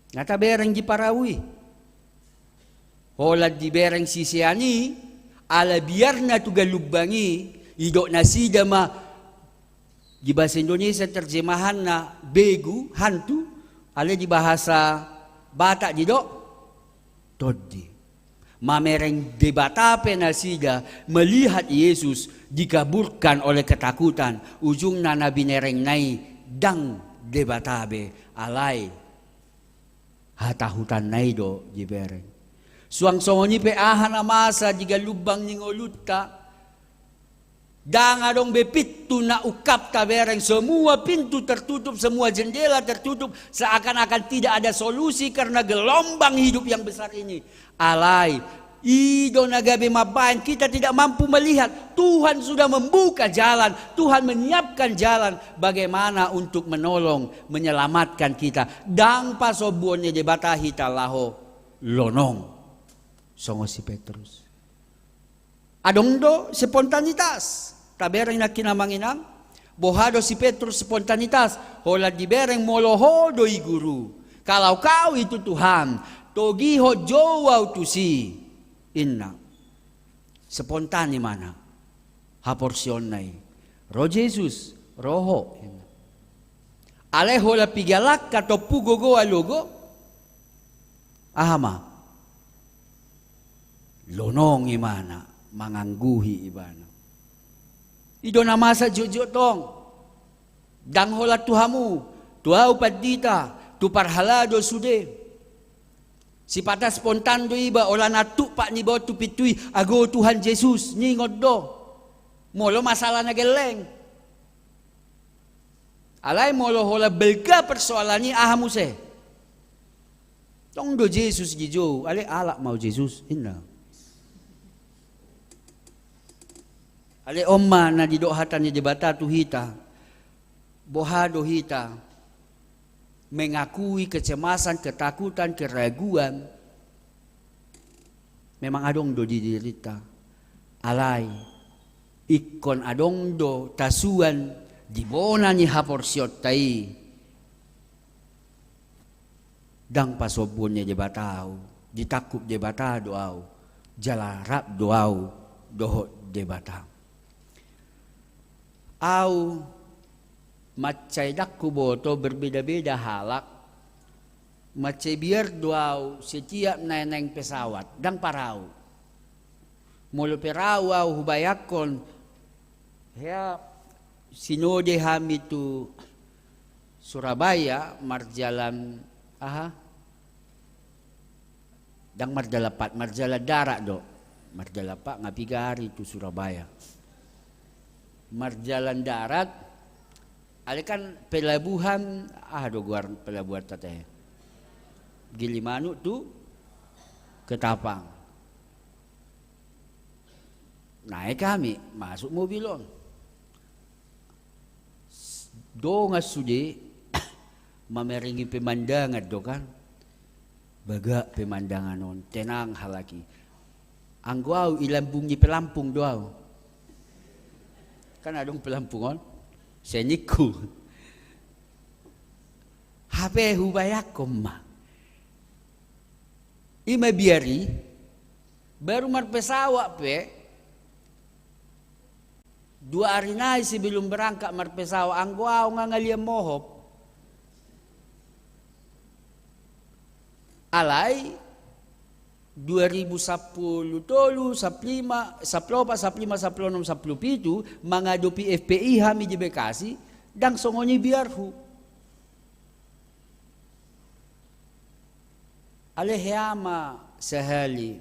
Nga tabereng di parau i. Holan dibereng sisean i, ala biarna tu galumbang i, didok nasida ma, di bahasa Indonesia terjemahanna begu, hantu, alai di bahasa Batak didok tondi. Mamereng Debata pe nasida melihat Yesus dikaburkan oleh ketakutan, ujungna na binerengna i ndang Debata be, alai hatahutanna i do dibereng. Suang songon i pe aha na masa di galumbang ni ngolunta, ndang adong be pintu na ungkap tabereng, semua pintu tertutup, semua jendela tertutup, seakan-akan tidak ada solusi karena gelombang hidup yang besar ini. Alai, i do na gabe mambaen kita tidak mampu melihat. Tuhan sudah membuka jalan, Tuhan menyiapkan jalan bagaimana untuk menolong, menyelamatkan kita. Ndang pasombuon ni Debata hita laho lonong. Songon si Petrus. Adong do spontanitas. Tabereng nangkin, amang inang. Boha do si Petrus spontanitas? Holan dibereng, molo ho do i Guru, kalau Kau itu Tuhan, togihon jou au tusi, inna. Spontan ibana haporseaonna i. Ro Jesus, ro ho, inna. Alai holan piga langka, tompu gogo alogo, aha ma? Lonong ibana, mangangguhi ibana. I do na masa jotjot tong. Ndang holan tu hamu, tu au pandita, tu parhalado sude. Sipata spontan do iba, holan antuk pat niba on tu pintu i, ago Tuhan Jesus, ningon do. Molo masalah na gelleng. Alai molo holan balga persoalan i, aha muse? Tong do Jesus dijou, alai alap ma au Jesus, inna. Alai on ma na didok hata ni Debata tu hita, boha do hita mengakui kecemasan, ketakutan, keraguan. Memang adong do di dirinta. Alai, ingkon adong do tasuan di bona ni haporseaonta i. Ndang pasombuon ni Debata au, ditangkup Debata do au, jala rap do au dohot Debata. Au mansai ndang huboto, berbeda-beda halak. Mansai biar do au setiap naeng-naeng pesawat, ndang parau. Molo perau au hubayangkon, hea sinode hami tu Surabaya marjalan aha? Ndang marjalan pat, marjalan darat do. Marjalan pat nga piga ari tu Surabaya. Marjalan darat, ale kan pelabuhan, aha do goar pelabuhan tata he? Gilimanuk tu Ketapang. Naek hami, masuk mobil on. Dongan sude mamereng i pemandangan do kan. Bagak pemandangan on, tenang halak i. Anggo au i lambung ni pelampung do au. Kan adong pelampung on. Seningku. Hape hubayangkon ma. I ma biar i, baru marpesawat pe, dua ari nai sebelum berangkat marpesawat, anggo au nga ngalian mohop. Alai dua ribu sampulu tolu, sampulu lima, sampulu opat, sampulu lima, sampulu onom, sampulu pitu, mangadopi F P I hami di Bekasi, ndang songon i biarhu. Ale hea ma sahali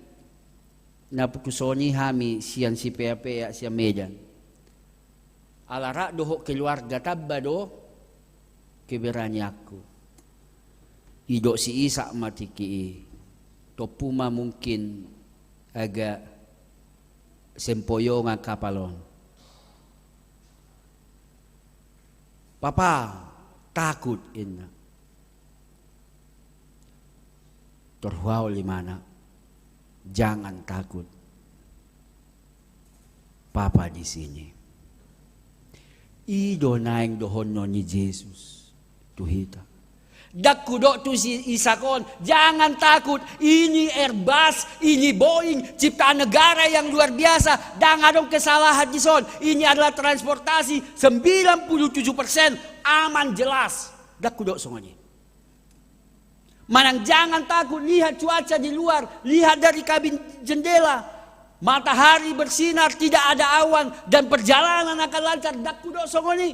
na putuson i hami sian Sipea-pea sian Medan. Ala rap dohot keluarga tamba do keberanianku. Didok si Isak ma tingki i. Tompu ma mungkin agak sempoyongan kapal on. Papa, takut, inna. Torhuaol imana, jangan takut. Papa di sini. I do naeng dohonnon ni Jesus tu hita. Ndang hudok tu si Isak on, jangan takut, ini Airbus, ini Boeing, ciptaan negara yang luar biasa, ndang adong kesalahan dison, ini adalah transportasi sembilan puluh tujuh persen aman jelas. Ndang hudok songon i. Manang jangan takut, lihat cuaca di luar, lihat dari kabin jendela. Matahari bersinar, tidak ada awan, dan perjalanan akan lancar. Ndang hudok songon i.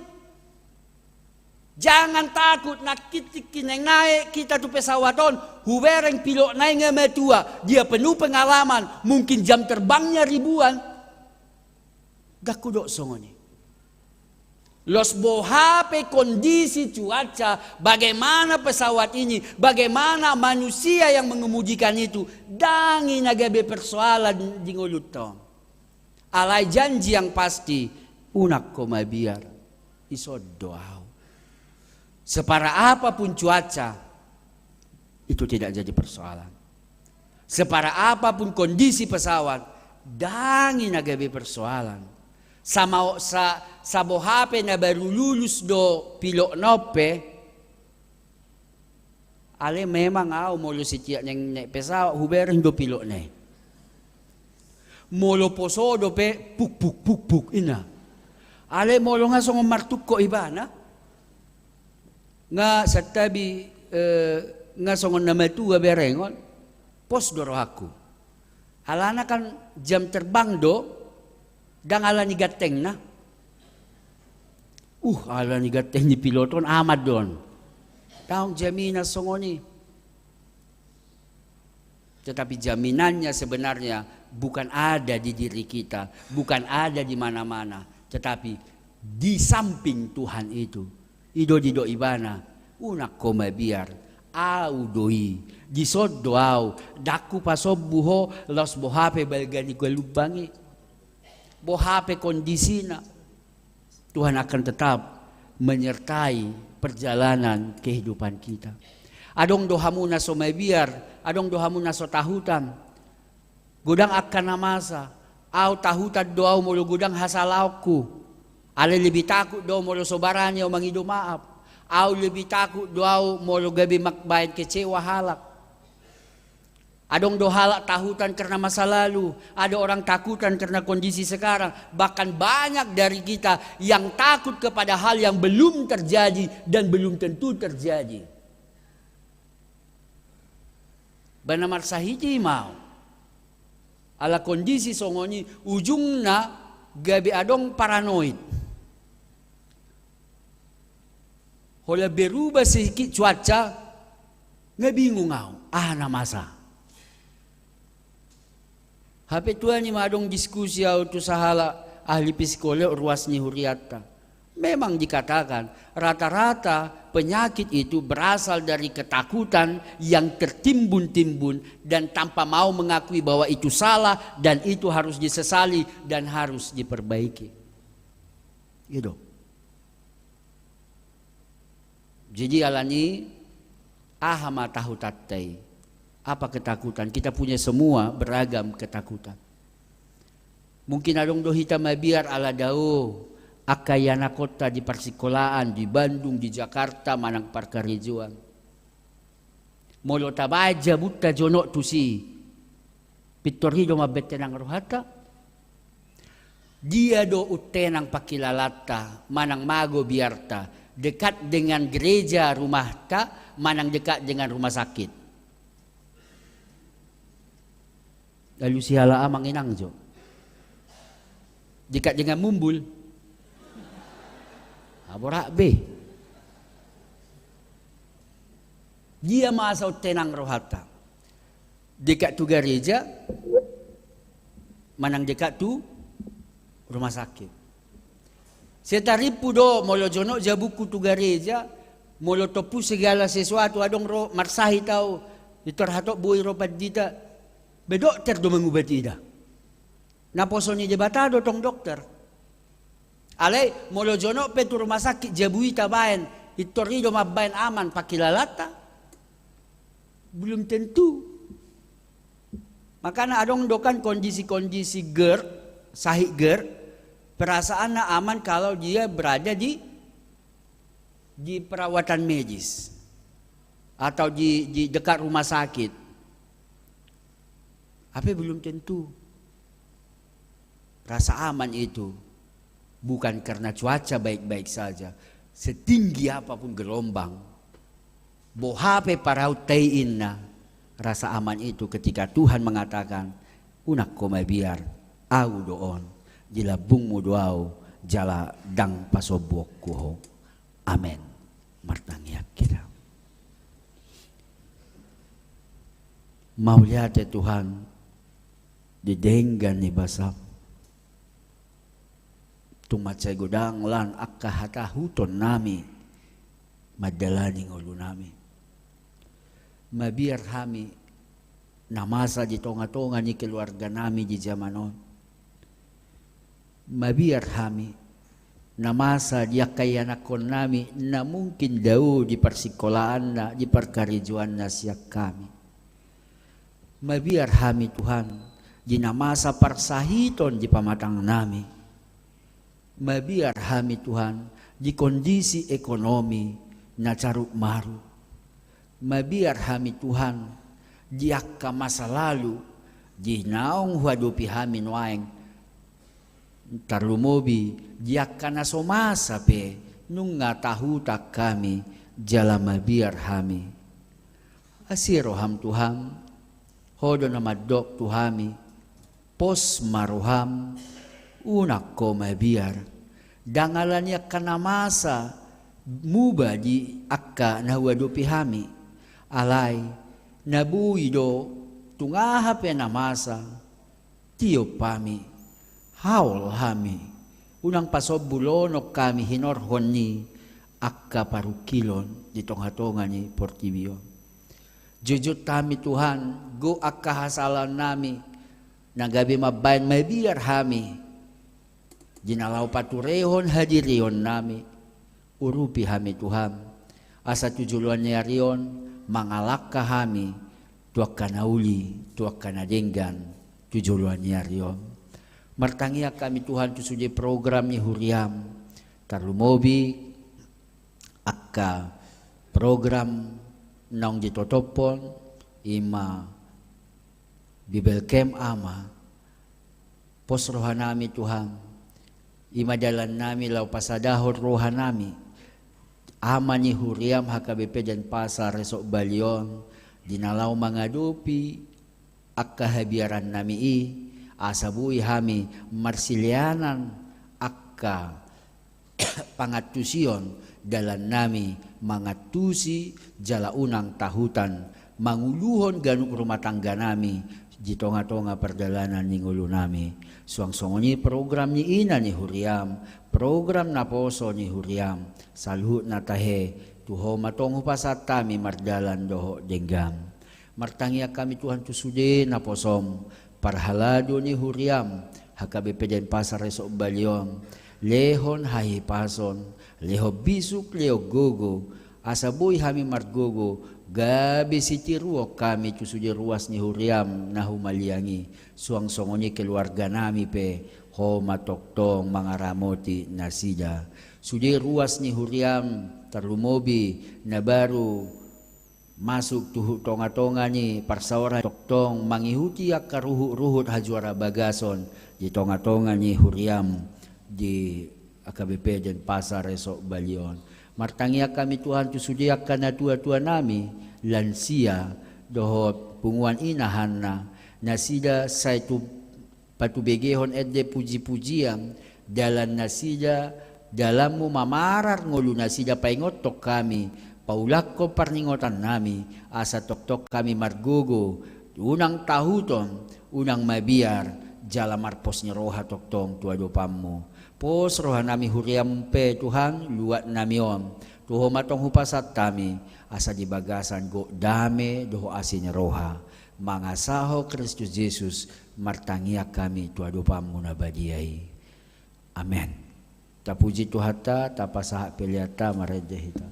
Jangan takut, nangkin tingki naeng naek hita tu pesawat on, hubereng pilotna i nga matua, dia penuh pengalaman, mungkin jam terbangnya ribuan. Ndang hudok songon i. Los boha pe kondisi cuaca, bagaimana pesawat ini, bagaimana manusia yang mengemudikan itu, ndang i na gabe persoalan di ngolunta on. Alai janji yang pasti, unang ho mabiar, dison do au. Separah apapun cuaca, itu tidak jadi persoalan. Separah apapun kondisi pesawat, ndang i na gabe persoalan. Sama, sa, saboha pe na baru lulus do pilotna on pe, ale memang au molo setiap naeng naek pesawat, hubereng do pilotna i. Molo poso dope, puk, puk, puk, puk, inna. Ale molo nga songon martungkot ibana, nga santabi, eh, nga songon na matua berengon, pos do rohangku. Alana kan jam terbang do, ndang ala ni gantengna. Uh, ala ni ganteng ni pilot on, aman do on. Ndang jaminan songon i. Tetapi jaminannya sebenarnya bukan ada di diri kita, bukan ada di mana-mana, tetapi di samping Tuhan itu. I do didok ibana, unang ho mabiar, au do i, dison do au, ndang hupasombu ho, laos boha pe balga ni galumbang i, boha pe kondisina. Tuhan akan tetap menyertai perjalanan kehidupan kita. Adong do hamu na so mabiar, adong do hamu na so tahutan. Godang angka na masa, au tahutan do au molo godang hasalaonku. Alai lebih takut do au molo so barani au mangido maaf. Au lebih takut do au molo gabe mambaen kecewa halak. Adong do halak takutan karena masa lalu, ada orang takutan karena kondisi sekarang. Bahkan banyak dari kita yang takut kepada hal yang belum terjadi dan belum tentu terjadi. Ba na marsahit i ma au. Ala kondisi songon i, ujungna gabe adong paranoid. Holan berubah sedikit cuaca, nga bingung au, aha na masa. Hape tuani ma adong diskusi au tu sahalak ahli psikolog ruas ni hurianta. Memang dikatakan, rata-rata penyakit itu berasal dari ketakutan yang tertimbun-timbun dan tanpa mau mengakui bahwa itu salah dan itu harus disesali dan harus diperbaiki. Gitu. Jadi alani, aha ma tahutanta i? Apa ketakutan? Kita punya semua beragam ketakutan. Mungkin adong do hita mabiar ala dao angka ianakhonta di parsikolaan, di Bandung, di Jakarta, manang parkarejoan. Molo tabaen jabunta jonok tusi, pintor i do mambaen tenang rohanta? Dia do umtenang pangkilalanta, manang mago biarta, dekat dengan gereja rumahta, manang dekat dengan rumah sakit? Alusi halak amang inang jo. Dekat dengan mumbul. Aborak be. Dia ma asa umtenang rohanta. Dekat tu gareja, manang dekat tu rumah sakit. Sai tarimpu do, molo jonok jabungku tu gareja, molo tompu segala sesuatu, adong ro marsahit au, pintor hatop boi ro pandita. Be dokter do mangubati da. Naposo ni Debata do tong dokter. Alai molo jonok pe tu rumah sakit jabu i tabaen, pintor i do mambaen aman pangkilalanta? Belum tentu. Makana adong do kan kondisi-kondisi GERD, sahit GERD, perasaanna aman kalau dia berada di, di perawatan medis atau di, di dekat rumah sakit. Tapi belum tentu. Rasa aman itu bukan karena cuaca baik-baik saja, setinggi apapun gelombang, boha pe paraunta i inna, rasa aman itu ketika Tuhan mengatakan, "Unang ho mabiar, Au do on, di lambungmu do Au, jala ndang pasombuonku ho." Amen. Martangiang hita. Mauliate Tuhan, di denggan ni basam. Tung mansai godang lan angka hatahuton nami mandalani ngolu nami. Mabiar hami na masa di tonga-tonga ni keluarga nami di jaman on. Mabiar hami na masa di angka ianakhon nami na mungkin dao di parsingkolaanna, di parkarejoanna sian hami. Mabiar hami Tuhan di na masa parsahiton di pamatang nami. Mabiar hami Tuhan di kondisi ekonomi na caruk maruk. Mabiar hami Tuhan di angka masa lalu di naung huadopi hami nuaeng, tarlumobi di angka na so masa pe nunga tahutan hami jala mabiar hami. Asi roham Tuhan, Ho do na mandok tu hami, pos ma roham, unang ho mabiar. Ndang alani angka na masa muba di angka na huadopi hami. Alai na boi do tung aha pe na masa, tiop hami, haol hami, unang pasombu lonon hami hinorhon ni angka parungkilon di tonga-tonga ni portibi on. Jotjot hami Tuhan, gok angka hasalaon nami, na gabe mambaen mabiar hami di na laho paturehon hadirion nami. Urupi hami Tuhan, asa tu joloan ni ari on mangalangka hami tu angka na uli, tu angka na denggan tu joloan ni ari on. Martangiang hami Tuhan tu sude program ni huriam, tarlumobi angka program naung ditotophon, i ma Bibelkem Ama, pos rohanami Tuhan, i ma dalannami laho pasadahon rohanami, Ama ni huriam H K B P Denpasar Resort Bali on, di na laho mangadopi angka habiarannami i, asa boi hami marsileanan angka pangantusion dalannami mangantusi jala unang tahutan manguluhon ganup rumah tangganami di tonga-tonga pardalanan ni ngolunami. Suang songon i program ni ina ni huriam, program naposo ni huriam, saluhutna tahe tu Ho ma tong hupasahat hami mardalan dohot denggan. Martangiang hami Tuhan tu sude naposom, parhalado ni huriam, H K B P Denpasar Resort Bali on, lehon hahipason, lehon bisuk, lehon gogo, asa boi hami margogo, gabe sitiruon hami tu sude ruas ni huriam na humaliang i, suang songon i keluarganami pe, Ho ma tongtong mangaramoti nasida. Sude ruas ni huriam, tarlumobi na baru masuk tu hu-, tonga-tonga ni parsaoran, tongtong mangihuti angka ruhut-ruhut hajuara bagason di tonga-tonga ni huriam di H K B P Denpasar Resort Bali on. Martangiang hami Tuhan tu sude angka natua-tuanami, lansia, dohot punguan inahanna, nasida sai tu patubegehon ende puji-pujian, dalannasida, dalanmu mamarar ngolunasida, paingothon hami, paulakhon parningotannami, asa tongtong hami margogo, unang tahuton, unang mabiar, jala marpos ni roha tongtong tu adopanmu. Pos rohanami huriam pe Tuhan, luatnami on, tu Ho ma tong hupasahat hami, asa di bagasan gok dame dohot asi ni roha. Mangasahon Kristus Jesus, martangiang hami tu adopanmu na badia i. Amen. Tapuji Tuhanta, tapasahat peleanta, marende hita.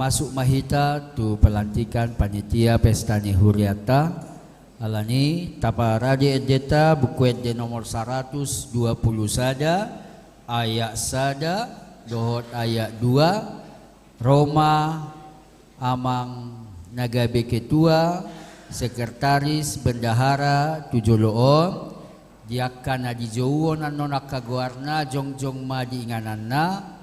Masuk ma hita tu pelantikan panitia pesta ni hurianta. Alani i, taparade endenta, Buku Ende nomor saratus dua pulu sada, ayat sada dohot ayat dua. Ro ma amang na gabe ketua, sekretaris, bendahara tu jolo on. Di angka na dijouhon annon angka goarna, jongjong ma di ingananna.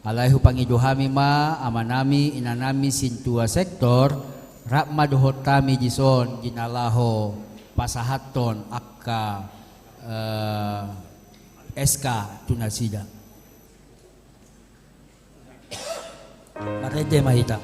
Alai hupangido hami ma amanami, inanami sintua sektor, rap ma dohot hami dison di na laho pasahathon angka, eh, S K tu nasida. Marende ma hita.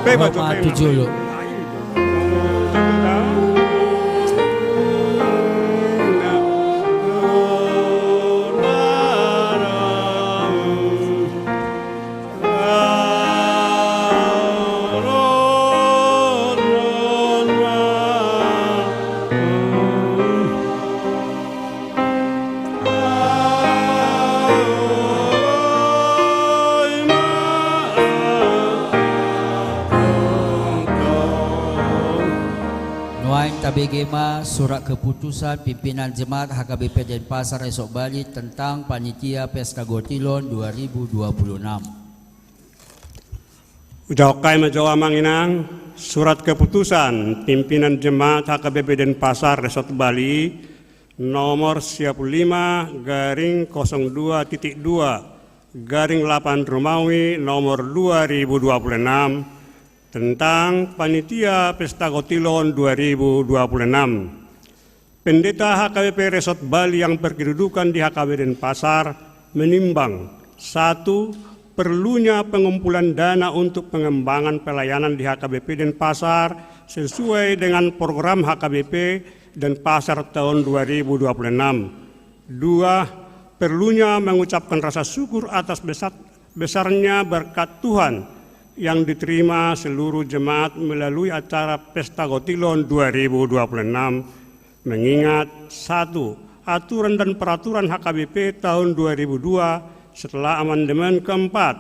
Pe, Ro ma tu jolo. Nuaeng tabege ma surat keputusan pimpinan Jemaat H K B P Denpasar Resort Bali tentang panitia Pesta Gotilon dua ribu dua puluh enam. Hujahahon hami ma jo, amang inang, surat keputusan pimpinan Jemaat H K B P Denpasar Resort Bali nomor sia pulu lima garing kosong dua titik dua garing lapan Romawi nomor dua ribu dua puluh enam, tentang panitia Pesta Gotilon dua ribu dua puluh enam. Pendeta H K B P Resort Bali yang berkedudukan di H K B Denpasar menimbang, satu, perlunya pengumpulan dana untuk pengembangan pelayanan di H K B P Denpasar sesuai dengan program H K B P Denpasar tahun dua ribu dua puluh enam. Dua, perlunya mengucapkan rasa syukur atas besar, besarnya berkat Tuhan yang diterima seluruh jemaat melalui acara Pesta Gotilon dua ribu dua puluh enam, mengingat, satu, aturan dan peraturan H K B P tahun dua ribu dua setelah amandemen keempat.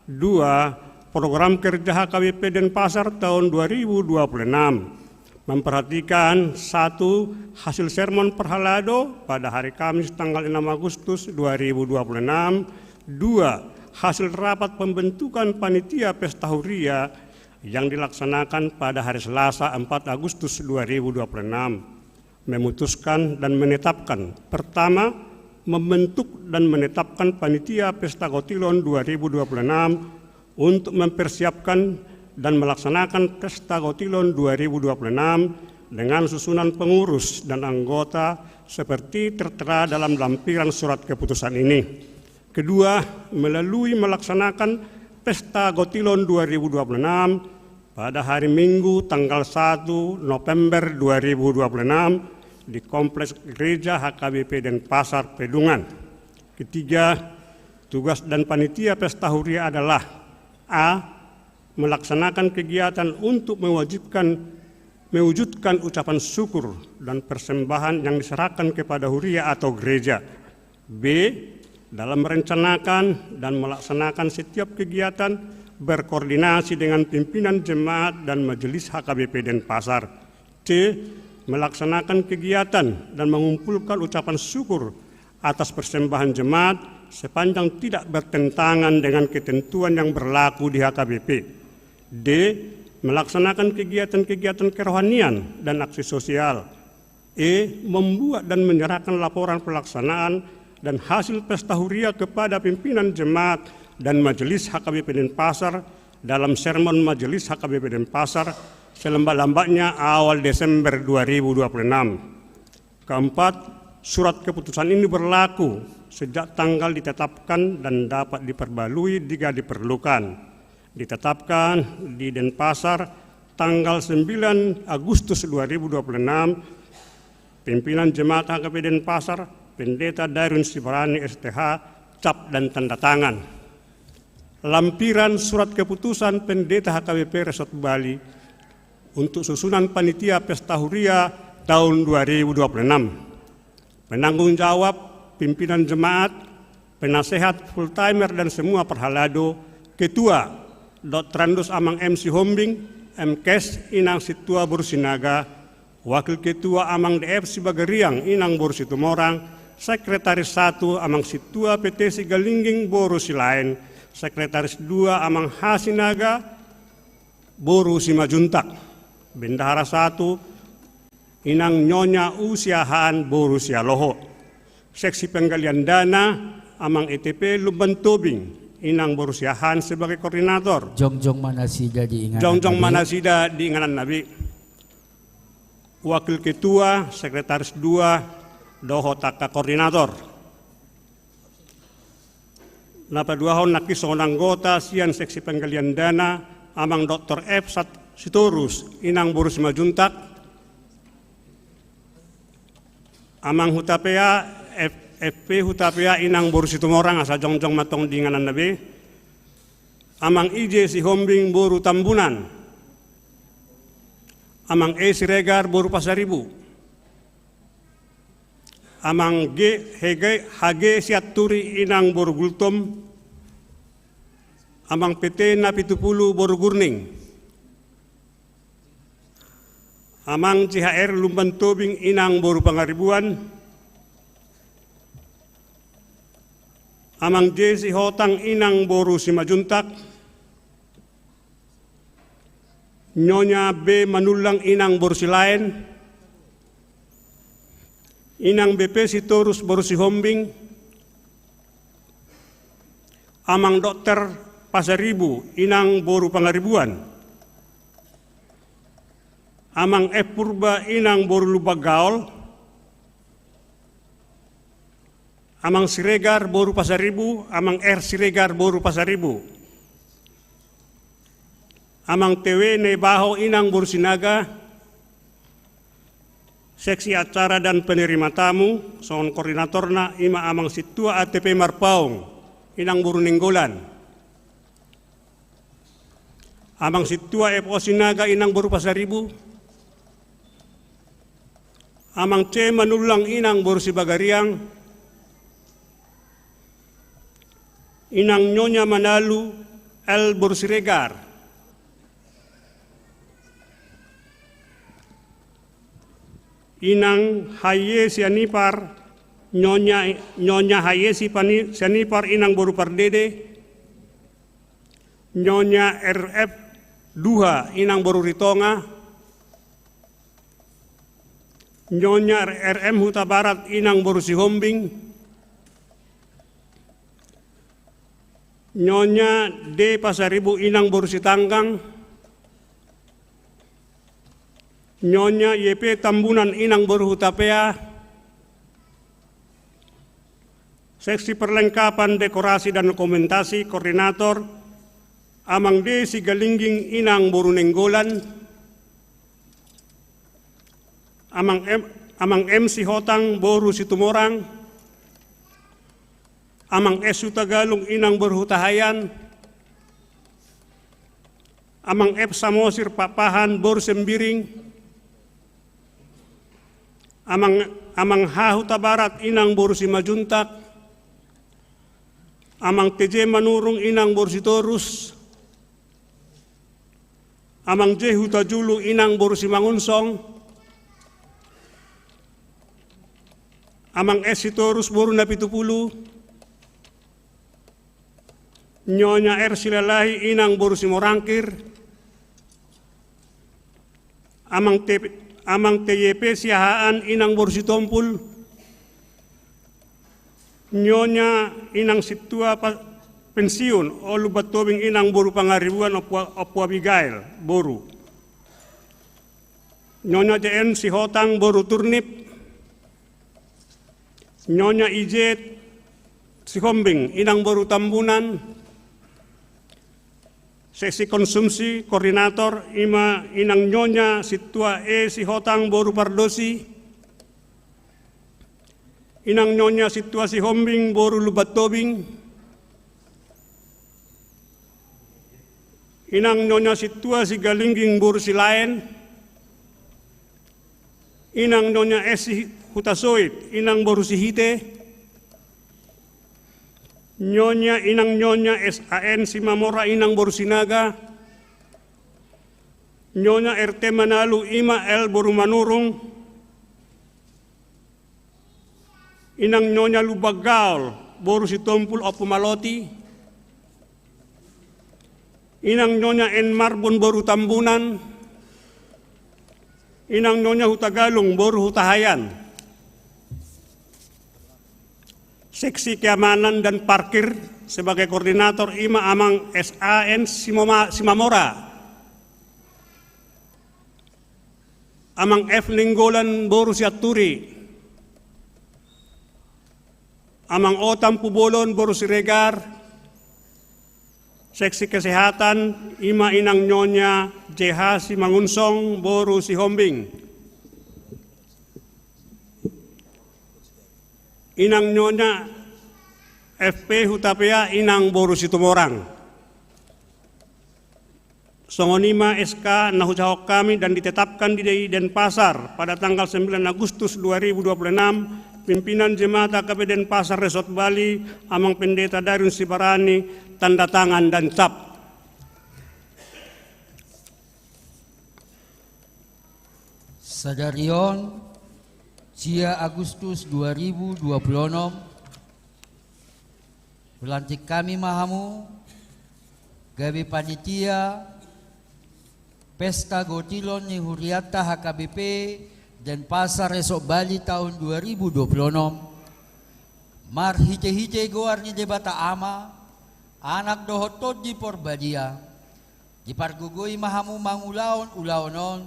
Dua, program kerja H K B P Denpasar tahun dua ribu dua puluh enam. Memperhatikan, satu, hasil sermon parhalado pada hari Kamis tanggal enam Agustus dua ribu dua puluh enam. Dua, hasil rapat pembentukan panitia pesta huria yang dilaksanakan pada hari Selasa empat Agustus dua ribu dua puluh enam. Memutuskan dan menetapkan. Pertama, membentuk dan menetapkan panitia Pesta Gotilon dua ribu dua puluh enam untuk mempersiapkan dan melaksanakan Pesta Gotilon dua ribu dua puluh enam dengan susunan pengurus dan anggota seperti tertera dalam lampiran surat keputusan ini. Kedua, melalui melaksanakan Pesta Gotilon dua ribu dua puluh enam pada hari Minggu tanggal satu November dua ribu dua puluh enam di Kompleks Gereja H K B P Denpasar Pedungan. Ketiga, tugas dan panitia pesta huria adalah: A, melaksanakan kegiatan untuk mewajibkan, mewujudkan ucapan syukur dan persembahan yang diserahkan kepada huria atau gereja. B, dalam merencanakan dan melaksanakan setiap kegiatan berkoordinasi dengan pimpinan jemaat dan majelis H K B P Denpasar. C, melaksanakan kegiatan dan mengumpulkan ucapan syukur atas persembahan jemaat sepanjang tidak bertentangan dengan ketentuan yang berlaku di H K B P. D, melaksanakan kegiatan-kegiatan kerohanian dan aksi sosial. E, membuat dan menyerahkan laporan pelaksanaan dan hasil pesta huria kepada pimpinan jemaat dan majelis H K B P Denpasar dalam sermon majelis H K B P Denpasar selambat-lambatnya awal Desember dua ribu dua puluh enam. Keempat, surat keputusan ini berlaku sejak tanggal ditetapkan dan dapat diperbarui jika diperlukan. Ditetapkan di Denpasar tanggal sembilan Agustus dua ribu dua puluh enam, pimpinan jemaat H K B P Denpasar, Pendeta Darius Sibarani S T H, cap dan tanda tangan. Lampiran surat keputusan Pendeta H K B P Resort Bali untuk susunan panitia pesta huria tahun dua ribu dua puluh enam. Penanggung jawab, pimpinan jemaat, penasehat full timer dan semua parhalado, ketua, Doktorandus Amang M Sihombing, M Kes, Inang Sintua boru Sinaga, wakil ketua Amang D F Sibagariang, Inang boru Situmorang, sekretaris satu Amang Sintua P T Sigalingging boru Silaen, sekretaris dua Amang H Sinaga boru Simajuntak, bendahara satu Inang Nyonya U Siahaan boru Sialoho. Seksi penggalian dana, Amang E T P Lumban Tobing, Inang boru Siahaan sebagai koordinator. Jongjong ma nasida di inganan. Jongjong ma nasida di inganan na be. Wakil ketua, sekretaris dua, dohot angka koordinator. Na paduahon nangkin songon anggota sian seksi penggalian dana, Amang Doktor F Sat Sitorus, Inang boru Simajuntak, Amang Hutapea, F-, F P Hutapea, Inang boru Situmorang, asa jongjong ma tong di inganan na be. Amang I J Sihombing boru Tambunan. Amang E Siregar boru Pasaribu. Amang G, H G, H G Sianturi, Inang boru Gultom. Amang P T Napitupulu boru Gurning. Amang C H R Lumban Tobing, Inang boru Pangaribuan. Amang J Sihotang, Inang boru Simajuntak. Nyonya B Manullang, Inang boru Silaen. Inang B P Sitorus boru Sihombing. Amang Dokter Pasaribu, Inang boru Pangaribuan. Amang F Purba, Inang boru Lumban Gaol. Amang Siregar boru Pasaribu, Amang R Siregar boru Pasaribu. Amang T W Naibaho, Inang boru Sinaga. Seksi acara dan penerima tamu, songon koordinatorna, ima Amang Sintua A T P Marpaung, Inang boru Nainggolan. Amang Sintua F O Sinaga, Inang boru Pasaribu. Amang C Manullang, Inang boru Sibagariang. Inang Nyonya Manalu L boru Siregar. Inang H Y Sianipar, Nyonya, Nyonya H Y Sipani-, Sianipar, Inang boru Pardede. Nyonya R F Duha, Inang boru Ritonga. Nyonya R M Hutabarat, Inang boru Sihombing. Nyonya D Pasaribu, Inang boru Sitanggang. Nyonya Y P Tambunan, Inang boru Hutapea. Seksi perlengkapan dekorasi dan dokumentasi, koordinator, Amang D Sigalingging, Inang boru Nainggolan. Amang M, Amang M Sihotang boru Situmorang. Amang S Hutagalung, Inang boru Hutahaean. Amang F Samosir Pakpahan boru Sembiring. Amang, Amang H Hutabarat, Inang boru Simajuntak. Amang T J Manurung, Inang boru Sitorus. Amang J Hutajulu, Inang boru Simangunsong. Amang S Sitorus boru Napitupulu. Nyonya R Silalahi, Inang boru Simorangkir. Amang T, Amang T Y P Siahaan, Inang boru Sitompul. Nyonya Inang Sintua pa-, pensiun, O Lumban Tobing Inang boru Pangaribuan, Ompu, Ompu Abigail boru. Nyonya J N Sihotang boru Turnip. Nyonya I J Sihombing Inang boru Tambunan. Seksi konsumsi, koordinator, ima Inang Nyonya Sintua E Sihotang boru Pardosi. Inang Nyonya Sintua Sihombing boru Lumban Tobing. Inang Nyonya Sintua Sigalingging boru Silaen. Inang Nyonya S Hutasoit Inang boru Sihite. Nyonya, Inang Nyonya S A N Simamora Inang boru Sinaga. Nyonya R T Manalu ima L boru Manurung. Inang Nyonya Lumban Gaol boru Sitompul, Ompu Maloti. Inang Nyonya N Marbun boru Tambunan. Inang Nyonya Hutagalung boru Hutahaean. Seksi keamanan dan parkir sebagai koordinator ima Amang S A N Simoma-, Simamora. Amang F Nainggolan boru Sianturi. Amang O Tampubolon boru Siregar. Seksi kesehatan ima Inang Nyonya J H Simangunsong boru Sihombing. Inang Nyonya F P Hutapea Inang boru Situmorang. Songon i ma S K na hujahahon hami dan ditetapkan di Denpasar pada tanggal sembilan Agustus dua ribu dua puluh enam, pimpinan jemaat H K B Denpasar Resort Bali, Amang Pendeta Darius Sibarani, tanda tangan dan cap. Sadari on, sia Agustus dua ribu dua puluh enam, hulantik hami ma hamu, gabe panitia pesta gotilon ni hurianta H K B P Denpasar Resort Bali taon dua ribu dua puluh enam, marhitehite goar ni Debata Ama, Anak dohot Tondi Porbadia, dipargogoi ma hamu mangulahon ulaon on,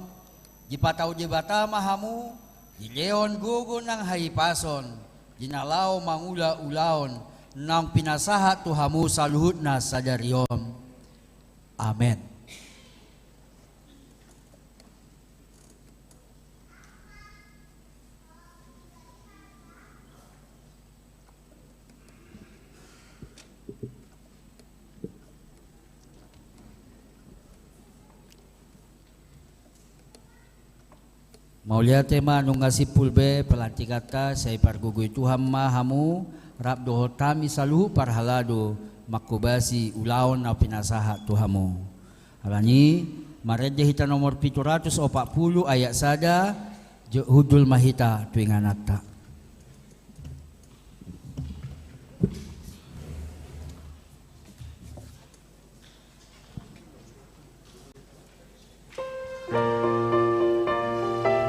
dipatau Debata ma hamu dilehon gogo nang hahipason di na laho mangula ulaon naung pinasahat tu hamu saluhutna sadari on. Amen. Mauliate ma nunga simpul be pelantikanta, sai pargogoi Tuhan ma hamu rap dohot hami saluhut parhalado manghobasi ulaon na pinasahat tu hamu. Alani, marende hita nomor pitu ratus opat puluh ayat sada, jo-, hundul ma hita tu ingananta.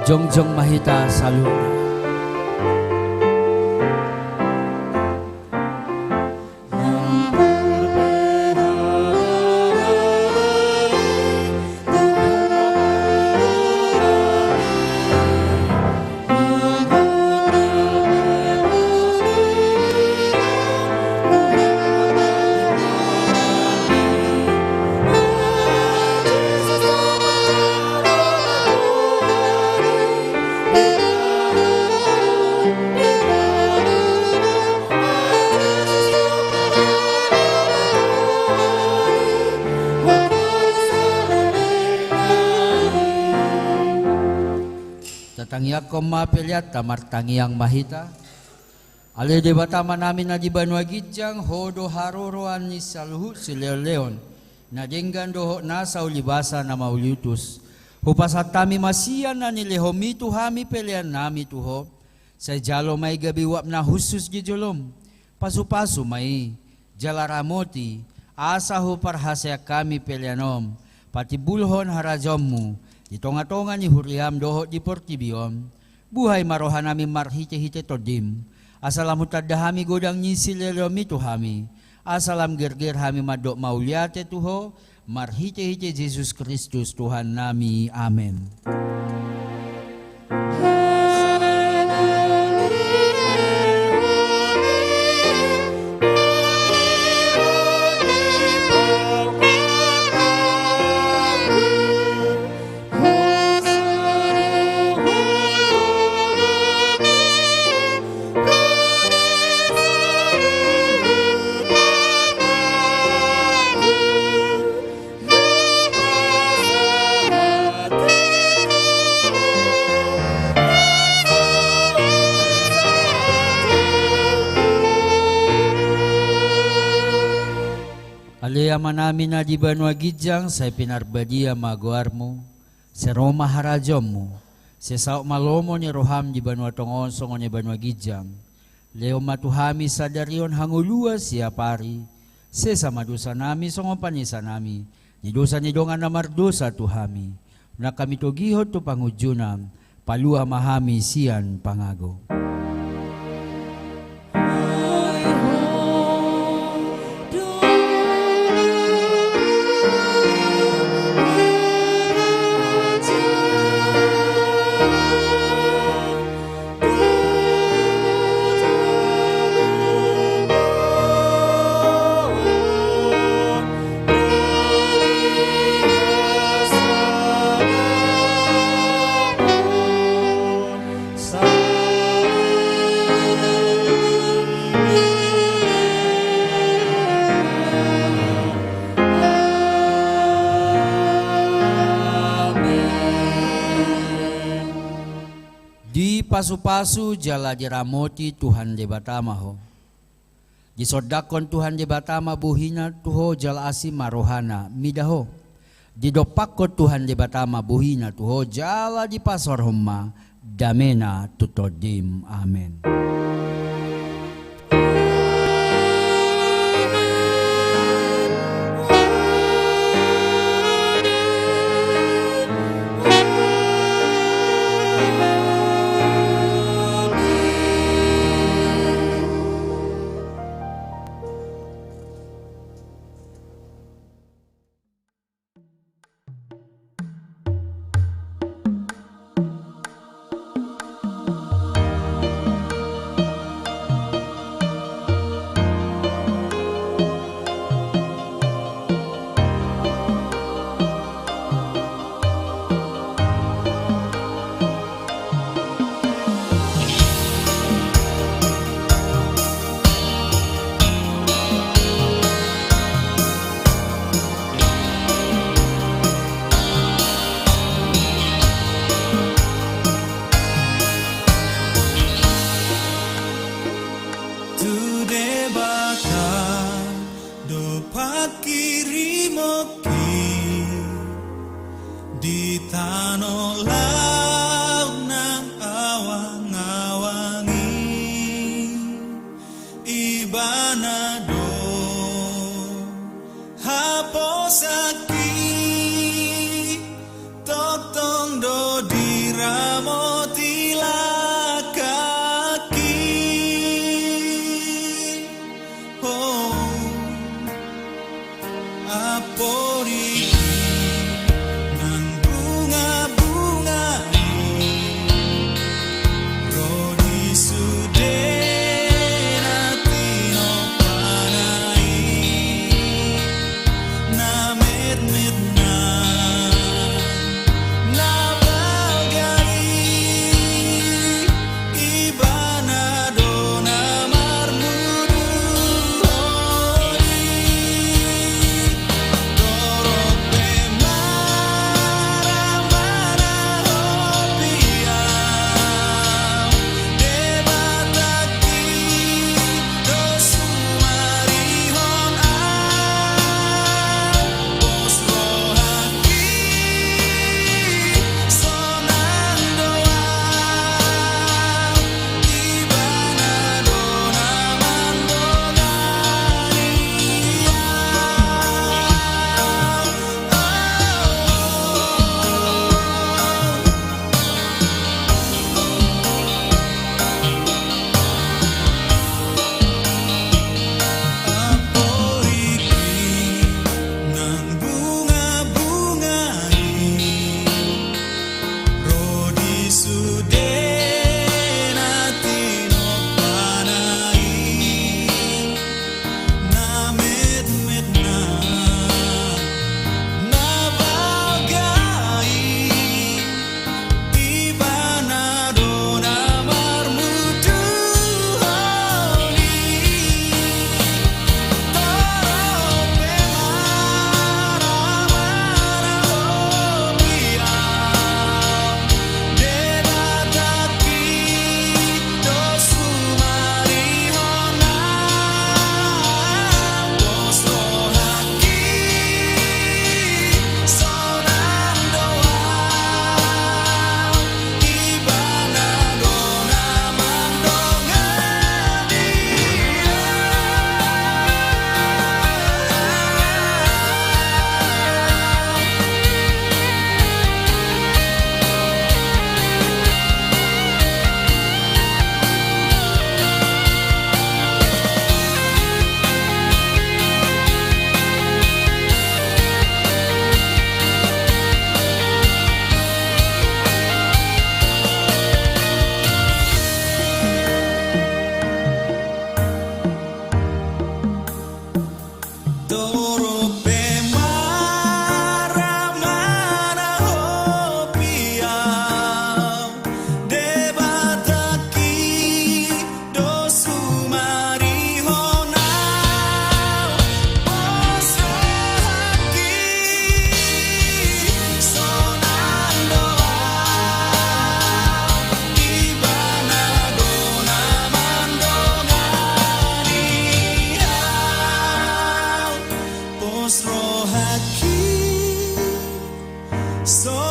Jongjong ma hita saluhutna. Tatangiangkon ma peleanta, martangiang ma hita. Ale Debata ma nami na di banua ginjang, Ho do haroroan ni saluhut silehonlehon na denggan dohot nasa ulibasa na mauliutus. Hupasahat hami ma sian na nilehonmi tu hami pelean nami tu Ho. Sai jalo ma i gabe uap na hushus di jolom. Pasupasu ma i, jala ramoti, asa huparhaseang hami pelean on patimbulhon harajaonmu di tongatonga ni huriam dohot di portibi on. Buhai ma roha nami marhitehite Tondim, Asa lam hutanda hami godang ni sileleonmi tu hami, asa lam gerger hami mandok mauliate tu Ho, marhitehite Jesus Kristus Tuhannami. Amen. Ale Amanami na di banua ginjang, sai pinarbadia ma goarmu, sai ro ma harajaonmu, sai saut ma lomo ni roham di banua tonga on songon i banua ginjang. Lehon ma tu hami sadari on hangoluan siapari, sesa ma dosanami songon panesanami di dosa ni dongan na mardosa tu hami. Unang hami togihon tu pangunjunan, palua ma hami sian pangago. Dipasupasu jala diramoti Tuhan Debata ma ho. Disondangkon Tuhan Debata ma bohina tu ho jala asi ma rohana mida ho. Didompakkon Tuhan Debata ma bohina tu ho jala dipasaorhon ma damena tu tondim. Amen. Tu Debata do pangkirimonki di tano laut nang awangawang i. Ibana do haposanki, tongtong do diramoti langkangki. Oh, amporiki nang bungabunga So